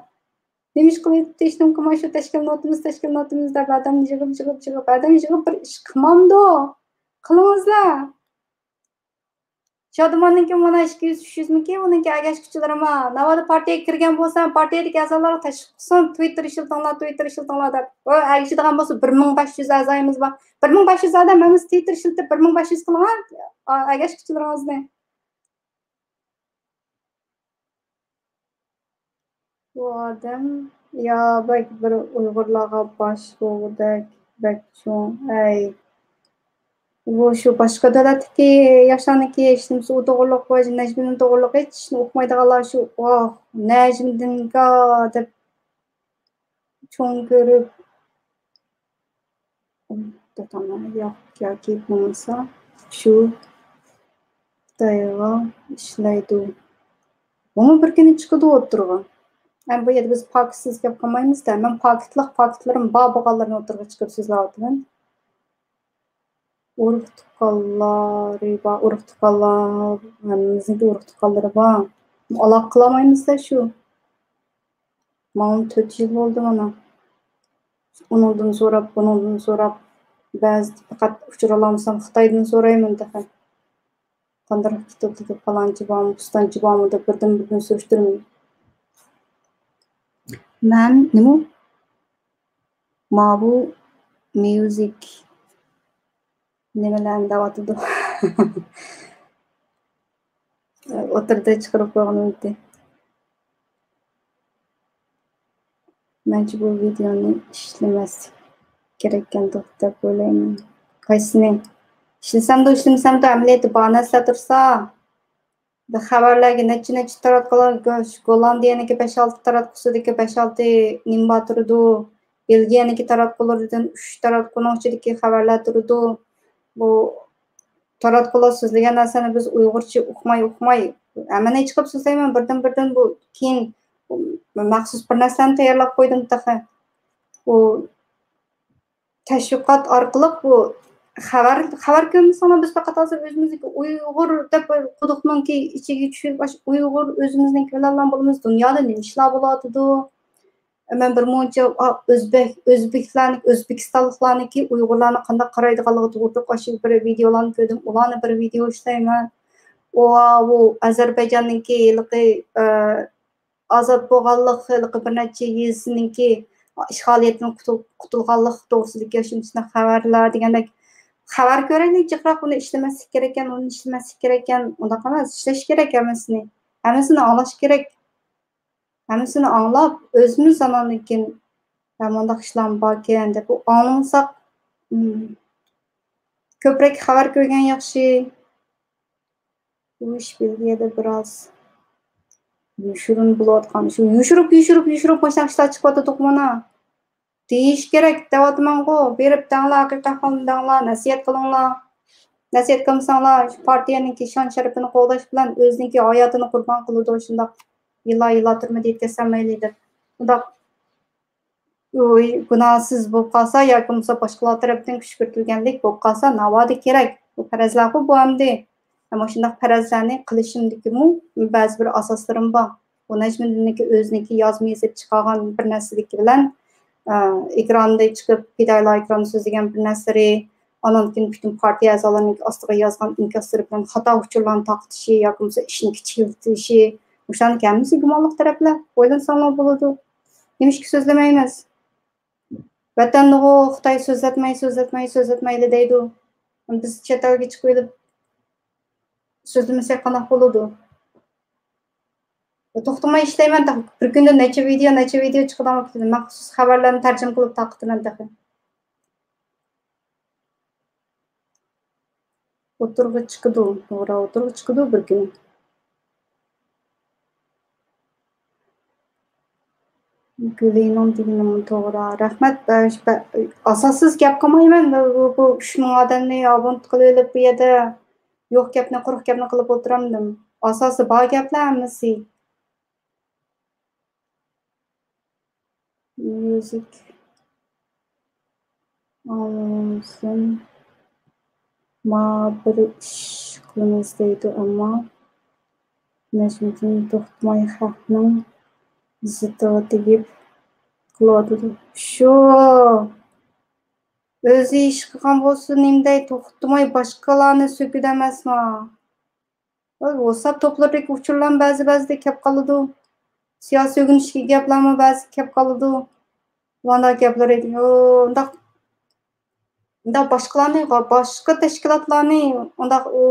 نېمە ئىش قىلىۋېتىپتۇ، ھېچنېمە قىلماي شۇ تەشكىلاتىمىز، تەشكىلاتىمىز دەپ ئادەمنى يىغىپ، يىغىپ، يىغىپ، ئادەم يىغىپ بىر ئىش قىلمامدۇ؟ قىلىڭىزلار. شادىماننىڭكى مانا ئىككى يۈز، ئۈچ يۈزمىكى، ئۇنىڭكى ئەگەشكۈچىلىرىما؟ ناۋادا پارتىيەگە كىرگەن بولسا، پارتىيەدىكى ئەزالارغا تەشۋىق قىلسۇن، تۋىتتېر ئىشلىتىڭلار، تۋىتتېر ئىشلىتىڭلار دەپ. ئۇ ئەگىشىدىغان بولسا، بىر مىڭ بەش يۈز ئەزايىمىز بار. بىر مىڭ بەش يۈز ئادەم ئەمەس، تۋىتتېر ئىشلىتىپ، بىر مىڭ بەش يۈز قىلىڭ، ھە، ئەگەشكۈچىلىرىڭىزنى. بۇ ئادەم يا بەك بىر ئۇيغۇرلارغا باش بولغۇدەك، بەك چوڭ. ئەي، بۇ شۇ باشقا دۆلەتتىكى ياشلارنىڭكى ھېچنېمىسى، ئۇ توغرىلىق، بۇ نەجمىدىن توغرىلىق ھېچ ئىشنى ئۇقمايدىغانلار شۇ، ئوھ، نەجمىدىنكا دەپ چوڭ كۆرۈپ، ياق ياكى بولمىسا شۇ خىتايغا ئىشلەيدۇ. بۇمۇ بىر كۈنى چىقىدۇ ئوتتۇرىغا. ئەمما بۇ يەردە بىز پاكىتسىز گەپ قىلمايمىز-دە، مەن پاكىتلىق پاكىتلىرىم بار بولغانلىرىنى ئوتتۇرىغا چىقىرىپ سۆزلەۋاتىمەن. ئۇرۇق تۇغقانلىرى بار، ئۇرۇق تۇغقانلار، ھەممىمىزنىڭكى ئۇرۇق تۇغقانلىرى بار. ئالاقە قىلالمايمىز-دە شۇ. ماڭىمۇ تۆت يىل بولدى مانا. ئۇنىڭدىن سوراپ، بۇنىڭدىن سوراپ، بەزىدە پەقەت ئۇچۇر ئالالمىسام خىتايدىن سورايمەن تېخى. قانداق كېتىۋاتىدۇ، پالانچى بارمۇ، پۇستانچى بارمۇ دەپ بىردىن-بىردىن سۈرۈشتۈرمەي. مەن نېمە؟ ماۋۇ ميۇزىك نېمىلەرنى دەۋاتىدۇ. ئوتتۇرىدا چىقىرىپ قويغىنىم ئىدى. مەنچە بۇ ۋىدېئونى ئىشلىمەسلىك كېرەككەندۇق دەپ ئويلايمەن. قايسىنى؟ ئىشلىسەمدۇ، ئىشلىمىسەمدۇ، ئەمەلىيەتتە بار نەرسىلەر تۇرسا. خەۋەرلەرگە نەچچە-نەچچە تاراتقۇلار، گوللاندىيەنىڭكى بەش-ئالتە تاراتقۇسىدىكى بەش-ئالتە نېمە بار تۇرىدۇ، بېلگىيەنىڭكى تاراتقۇلىرىدىن ئۈچ تاراتقۇنىڭ ئىچىدىكى خەۋەرلەر تۇرىدۇ. بۇ تاراتقۇلار سۆزلىگەن نەرسىنى بىز ئۇيغۇرچە ئۇقماي، ئۇقماي، ھەممىنى چىقىپ سۆزلەيمەن، بىردىن، بىردىن بۇ كېيىن مەخسۇس بىر نەرسىلەرنى تەييارلاپ قويدۇم تېخى. بۇ تەشۋىقات ئارقىلىق بۇ خەۋەر، خەۋەر كۆرمىسەڭلار، بىز پەقەت ھازىر ئۆزىمىزنىڭكى ئۇيغۇر دەپ قۇدۇقنىڭكى ئىچىگە چۈشۈپ، ئاشۇ ئۇيغۇر ئۆزىمىزنىڭكى بىلەنلا بولىمىز، دۇنيادا نېمە ئىشلار بولۇۋاتىدۇ؟ مەن بىر مۇنچە، ئا، ئۆزبەك، ئۆزبېكلەرنىڭ، ئۆزبېكىستانلىقلارنىڭكى ئۇيغۇرلارنى قانداق قارايدىغانلىقى توغرىلىق ئاشۇ بىر ۋىدېئولارنى كۆردۈم. ئۇلارنى بىر ۋىدېئو ئىشلەيمەن. ئۇ، ئۇ ئەزەربەيجاننىڭكى ھېلىقى، ئە، ئازاد بولغانلىق، ھېلىقى بىر نەچچە يېزىسىنىڭكى ئىشغالىيەتتىن قۇتۇل-، قۇتۇلغانلىق توغرىسىدىكى شۇنداق خەۋەرلەر دېگەندەك خەۋەر كۆرەيلى جىقراق، بۇنى ئىشلىمەسلىك كېرەككەن، ئۇنى ئىشلىمەسلىك كېرەككەن، ئۇنداق ئەمەس، ئىشلەش كېرەك ھەممىسىنى. ھەممىسىنى ئاڭلاش كېرەك. ھەممىسىنى ئاڭلاپ، ئۆزىمىز ئاندىن كېيىن، ھە، مۇنداق ئىشلارمۇ باركەن دەپ، ئۇ ئاڭلىمىساق، ئىم، كۆپرەك خەۋەر كۆرگەن ياخشى. بۇ ئىش بېلگىيەدە بىراز يوشۇرۇن بولۇۋاتقان. شۇ يوشۇرۇپ، يوشۇرۇپ، يوشۇرۇپ مۇشۇنداق ئىشلار چىقىۋاتىدۇق مانا. دېيىش كېرەك دەۋاتىمەنغۇ، بېرىپ دەڭلار، ھەقىقىي ئەھۋالنى دەڭلار، نەسىھەت قىلىڭلار. نەسىھەت قىلمىساڭلار، شۇ پارتىيەنىڭكى شان-شەرىپىنى قوغداش بىلەن ئۆزىنىڭكى ھاياتىنى قۇربان قىلىدۇ، شۇنداق يىللار، يىللار تۈرمىدە يەتكۈزەلمەيلى دەپ. ئۇنداق ئۇ گۇناھسىز بولۇپ قالسا ياكى بولمىسا باشقىلار تەرەپتىن كۈچ كىرىتىلگەنلىك بولۇپ قالسا، ناۋادا كېرەك. بۇ پەرەزلەرغۇ بۇ ئەمدى. مۇشۇنداق پەرەزلەرنى قىلىشىمدىكىمۇ بەزى بىر ئاساسلىرىم بار. بۇ نەجمىدىننىڭكى ئۆزىنىڭكى يازما يېزىپ چىقارغان بىر نەرسىلىكى بىلەن، ئە، ئېكراندا چىقىپ، پىدائىيلار ئېكراندا سۆزلىگەن بىر نەرسىلىرى، ئانان كېيىن پۈتۈن پارتىيە ئەزالىرىنىڭكى ئاستىغا يازغان ئىنكاسلىرى بىلەن خاتا ئۇچۇرلارنى تارقىتىشى ياكى بولمىسا ئىشنى كىچىكلىتىشى، مۇشۇلارنىڭكى ھەممىسى گۇمانلىق تەرەپلەر. ئويلانساڭلار بولىدۇ. نېمىشقا سۆزلىمەيمىز؟ ۋەتەندىغۇ خىتاي سۆزلەتمەي، سۆزلەتمەي، سۆزلەتمەيلى دەيدۇ. بىز چەت ئەلگە چىقىۋېلىپ سۆزلىمىسەك قانداق بولىدۇ؟ توختىماي ئىشلەيمەن، بىر كۈندە نەچچە ۋىدېئو، نەچچە ۋىدېئو چىقىدىغان ۋاقىتتا مەخسۇس خەۋەرلەرنى تەرجىمە قىلىپ تارقىتىمەن تېخى. ئوتتۇرىغا چىقىدۇ، توغرا، ئوتتۇرىغا چىقىدۇ بىر كۈنى. گۈلىنىڭ دېگىنىمۇ توغرا. رەھمەت. ئە، شۇ بە-، ئاساسسىز گەپ قىلمايمەن. بۇ، بۇ، بۇ ئۈچ مىڭ ئادەمنى ئابۇنت قىلىۋېلىپ، بۇ يەردە يوق گەپنى، قۇرۇق گەپنى قىلىپ ئولتۇرامدىم؟ ئاساسى بار گەپلەر ھەممىسى. ميۇزىك ئاڭلىسۇن. ما بىر ئىش قىلىمىز دەيدۇ، ئەمما نەجمىدىن توختىماي خەقنىڭ زىتىغا تېگىپ قىلىۋاتىدۇ. شۇ ئۆزى ئىش قىلغان بولسا نېمە دەي، توختىماي باشقىلارنى سۆكىدۇ ئەمەسما؟ ۋاتساپ توپلىرىدىكى ئۇچۇرلارمۇ بەزى، بەزىدە كەپ قالىدۇ. سىياسىي ئۆگىنىشتىكى گەپلەرمۇ بەزى كەپ قالىدۇ. مۇنداق گەپلىرى، ئۇنداق، ئۇنداق باشقىلارنى، باشقا تەشكىلاتلارنى ئۇنداق، ئۇ،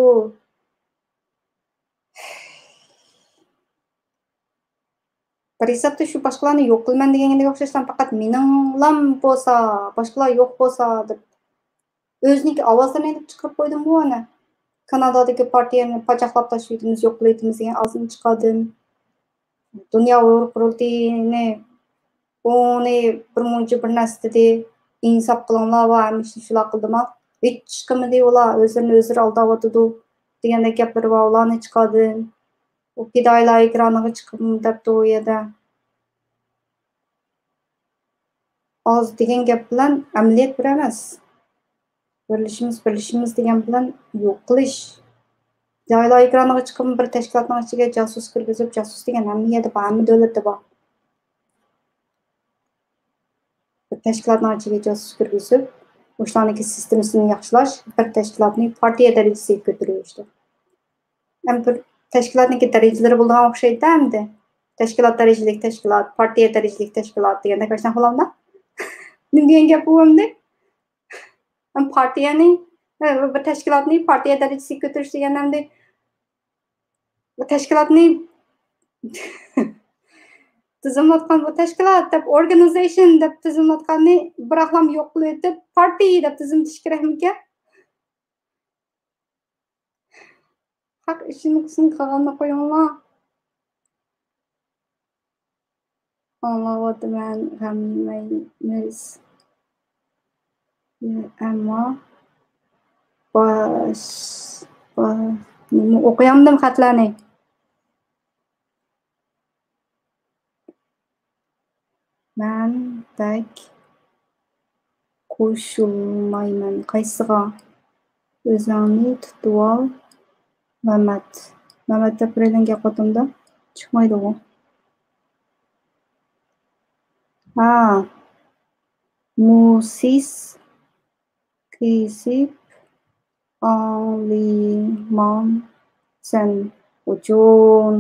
بىر ھېسابتا شۇ باشقىلارنى يوق قىلىمەن دېگەنگە ئوخشاشلا، پەقەت مېنىڭلام بولسا، باشقىلار يوق بولسا دەپ، ئۆزىنىڭكى ئاۋازلىرىنى ئېلىپ چىقىرىپ قويدۇمغۇ ئانا. كانادادىكى پارتىيەنى پاچاقلاپ تاشلىۋېتىمىز، يوق قىلىۋېتىمىز دېگەن ئاۋازىنى چىقاردىم. دۇنيا ئۇيغۇر قۇرۇلتىيىنى، ئۇنى بىر مۇنچە بىر نەرسە دېدى. ئىنساپ قىلىڭلار ۋە ھەممە ئىشنى شۇلار قىلدىما. ھېچ ئىش قىلمىدى ئۇلار، ئۆزلىرىنى ئۆزلىرى ئالداۋاتىدۇ دېگەندەك گەپلىرى بار، ئۇلارنى چىقاردىم. ئۇ پىدائىيلار ئېكرانىغا چىقىمەن دەپتۇ ئۇ يەردە. ئاز دېگەن گەپ بىلەن ئەمەلىيەت بىر ئەمەس. بىرلىشىمىز، بىرلىشىمىز دېگەن بىلەن يوق قىلىش. پىدائىيلار ئېكرانىغا چىقىپ بىر تەشكىلاتنىڭ ئىچىگە جاسۇس كىرگۈزۈپ، جاسۇس دېگەن ھەممە يەردە بار، ھەممە دۆلەتتە بار. بىر تەشكىلاتنىڭ ئىچىگە جاسۇس كىرگۈزۈپ، ئۇشۇلارنىڭكى سىستېمىسىنى ياخشىلاش، بىر تەشكىلاتنى پارتىيە دەرىجىسىگە كۆتۈرۈۋېلىشتۇر. ھەم بىر تەشكىلاتنىڭكى دەرىجىلىرى بولىدىغان ئوخشايدۇ ئەمدى. تەشكىلات دەرىجىلىك تەشكىلات، پارتىيە دەرىجىلىك تەشكىلات دېگەندەك ئاشۇنداق بولامدا؟ نېمە دېگەن گەپ بۇ ئەمدى؟ ھەم پارتىيەنى، بىر تەشكىلاتنى پارتىيە دەرىجىسىگە كۆتۈرۈش دېگەن ئەمدى بۇ تەشكىلاتنى تىزىملاتقان بۇ تەشكىلات دەپ، ئورگانىزېيشن دەپ تىزىملاتقاننى بىراقلام يوق قىلىۋېتىپ، پارتىي دەپ تىزىملىتىش كېرەكمىكەن؟ خەق ئىشىنى قىلسۇن، قالغاننى قويۇڭلار. ئاڭلاۋاتىمەن، غەملىمەيمىز. ئەمما باش، با-، نېمە، ئوقۇيالمىدىم خەتلەرنى. مەن بەك قوشۇلمايمەن قايسىغا. ئۆزۈڭنى تۇتۇۋال، مەمەت. مەمەت دەپ بىرەيلەن گەپ قىلدىمدا، چىقمايدىغۇ. ھا. موسىس كېسىپ ئاڭلىمامسەن ئۇچۇن.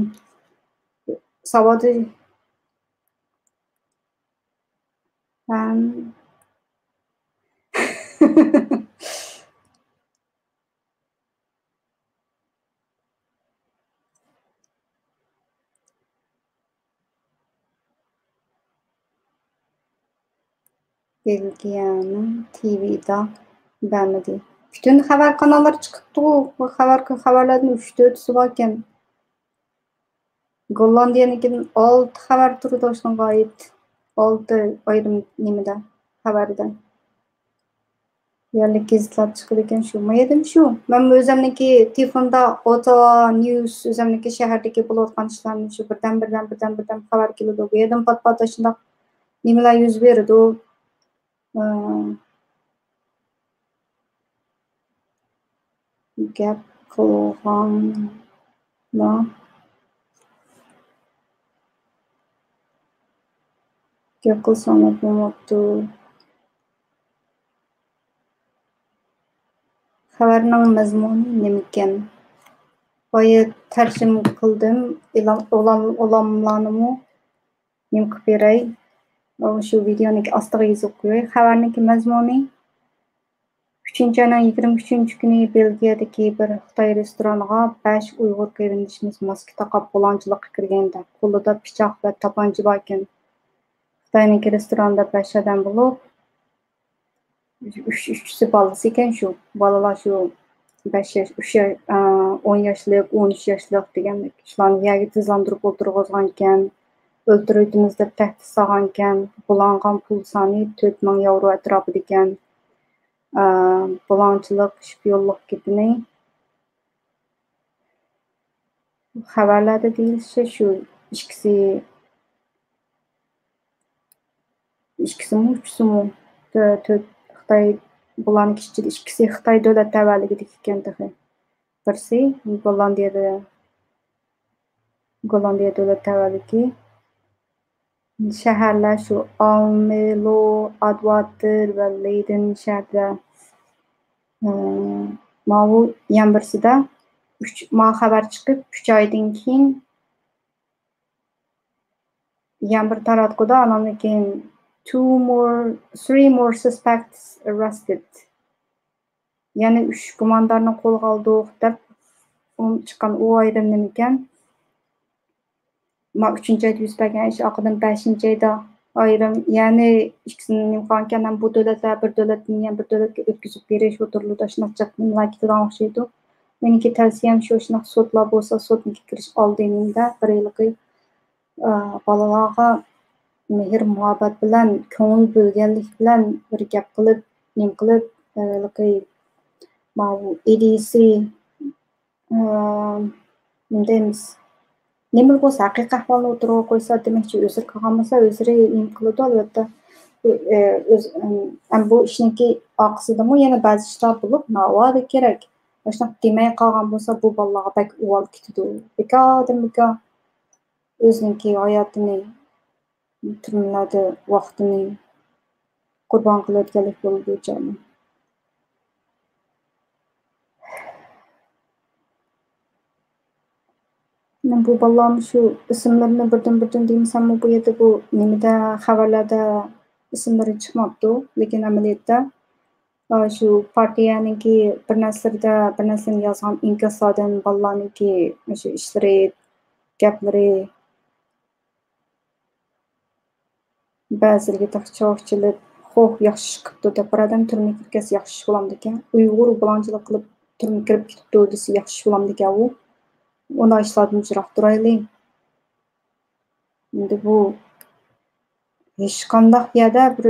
ساۋاتى ھەم بېلگىيەنىڭ تىۋىدا بەرمىدى. پۈتۈن خەۋەر قاناللىرى چىقىپتۇ. بۇ خەۋەر، خەۋەرلەردىن ئۈچ تۆتىسى باركەن. گوللاندىيەنىڭكىدىن ئالتە خەۋەر تۇرىدۇ شۇنىڭغا ئائىت. ئالتە ئايرىم نېمىدە، خەۋەردە. يەرلىك گېزىتلەر چىقىدىكەن شۇ. ما يەردىمۇ شۇ. مەن ئۆزۈمنىڭكى تېلېفوندا ئوتاۋا نيۇز، ئۆزۈمنىڭكى شەھەردىكى بولۇۋاتقان ئىشلارنى شۇ بىردەم، بىردەم، بىردەم، بىردەم خەۋەر كېلىدۇ. بۇ يەردىن پات-پات شۇنداق نېمىلەر يۈز بېرىدۇ. ئى، گەپ قىلغانلا، گەپ قىلساڭلا بولماپتۇ. خەۋەرنىڭ مەزمۇنى نېمىكەن؟ بايا تەرجىمە قىلدىم، ئىلام-، ئۇلام-، ئۇلاملارنىمۇ نېمە قىلىپ بېرەي؟ مۇشۇ ۋىدېئونىڭكى ئاستىغا يېزىپ قوياي. خەۋەرنىڭكى مەزمۇنى، ئۈچىنچى ئاينىڭ يىگىرمە ئۈچىنچى كۈنى بېلگىيەدىكى بىر خىتاي رېستورانىغا بەش ئۇيغۇر قېرىندىشىمىز ماسكا تاقاپ بۇلاڭچىلىققا كىرگەندە، قولىدا پىچاق ۋە تاپانچا باركەن. خىتاينىڭكى رېستورانىدا بەش ئادەم بولۇپ، ئۈچ، ئۈچىسى بالىسى ئىكەن شۇ. بالىلار شۇ بەش ياش، ئۈچ يا-، ئا، ئون ياشلىق، ئون ئۈچ ياشلىق دېگەندەك. شۇلارنى يەرگە تىزلاندۇرۇپ ئولتۇرغۇزغانىكەن. ئۆلتۈرۈۋېتىمىز دەپ تەھدىت سالغانىكەن. بۇلانغان پۇل سانى تۆت مىڭ ياۋرو ئەتراپىدىكەن. ئا، بۇلاڭچىلىق، شپىيونلۇق گېپىنى خەۋەرلەردە دېيىلىشىچە، شۇ ئىككىسى، ئىككىسىمۇ، ئۈچىسىمۇ، تۆ-، تۆت، خىتاي، بۇلارنىڭ ئىچىدە ئىككىسى خىتاي دۆلەت تەۋەلىكىدىكى ئىكەن تېخى. بىرسى گوللاندىيەدە، گوللاندىيە دۆلەت تەۋەلىكى. شەھەرلەر شۇ ئالمېلو، ئادۋاتېر ۋە لېيدېن شەھەردە، ئىم، ماۋۇ يەنە بىرسىدە ئۈچ، ما خەۋەر چىقىپ، ئۈچ ئايدىن كېيىن يەنە بىر تاراتقۇدا، ئانان كېيىن two more, three more suspects arrested. يەنە ئۈچ گۇماندارنى قولغا ئالدۇق دەپ، ئۇ چىققان ئۇ ئايرىم نېمىكەن؟ ما ئۈچىنچى ئايدا يۈز بەرگەن ئىش، ئارقىدىن بەشىنچى ئايدا ئايرىم، يەنى ئىككىسىنى نېمە قىلغانىكەن، ھەم بۇ دۆلەتلەر بىر دۆلەتتىن يەنە بىر دۆلەتكە ئۆتكۈزۈپ بېرىش ئوتتۇرىلىدا شۇنداق جىق نېمىلەر كېتىدىغان ئوخشايدۇ. مېنىڭكى تەۋسىيەم شۇ، شۇنداق سوتلار بولسا، سوتنىڭكى كىرىش ئالدى نېمىدە بىر ھېلىقى، ئا، بالىلارغا مېھىر-مۇھەببەت بىلەن، كۆڭۈل بۆلگەنلىك بىلەن بىر گەپ قىلىپ، نېمە قىلىپ، ھېلىقى ماۋۇ ئىدىيىسى، ئىم، نېمە دەيمىز؟ نېمىلا بولسا، ھەقىقىي ئەھۋالنى ئوتتۇرىغا قويسا، دېمەكچى، ئۆزرە قىلغان بولسا، ئۆزرە نېمە قىلىدۇ، ئەلۋەتتە. ئۆ-، ئۆز، ئەم، بۇ ئىشنىڭكى ئارقىسىدىمۇ يەنە بەزى ئىشلار بولۇپ، ناۋادا كېرەك. ئاشۇنداق دېمەي قالغان بولسا، بۇ بالىلارغا بەك ئۇۋال كېتىدۇ. بىكاردىن بىكار ئۆزىنىڭكى ھاياتىنى، تۈرمىلەردە ۋاقتىنى قۇربان قىلىۋەتكەنلىك بولىدۇ، جانىم. مەن بۇ بالىلارنىڭ شۇ ئىسىملىرىنى بىردىن-بىردىن دېمىسەممۇ، بۇ يەردە بۇ نېمىدە، خەۋەرلەردە ئىسىملىرى چىقماپتۇ. لېكىن ئەمەلىيەتتە، ئا، شۇ پارتىيەنىڭكى بىر نەرسىلىرىدە، بىر نەرسىنى يازغان ئىنكاسلاردىن بالىلارنىڭكى مۇشۇ ئىشلىرى، گەپلىرى، بەزىلىرىگە تېخى چاۋاك چېلىپ، خوھ، ياخشى ئىش قىپتۇ دەپ، بىر ئادەم تۈرمىگە كىرگەزسە ياخشى ئىش بولامدىكەن؟ ئۇيغۇر بۇلاڭچىلىق قىلىپ تۈرمىگە كىرىپ كېتىپتۇ دېسە ياخشى ئىش بولامدىكەن ئۇ؟ ئۇنداق ئىشلاردىن يىراق تۇرايلى. ئەمدى بۇ ھېچقانداق يەردە بىر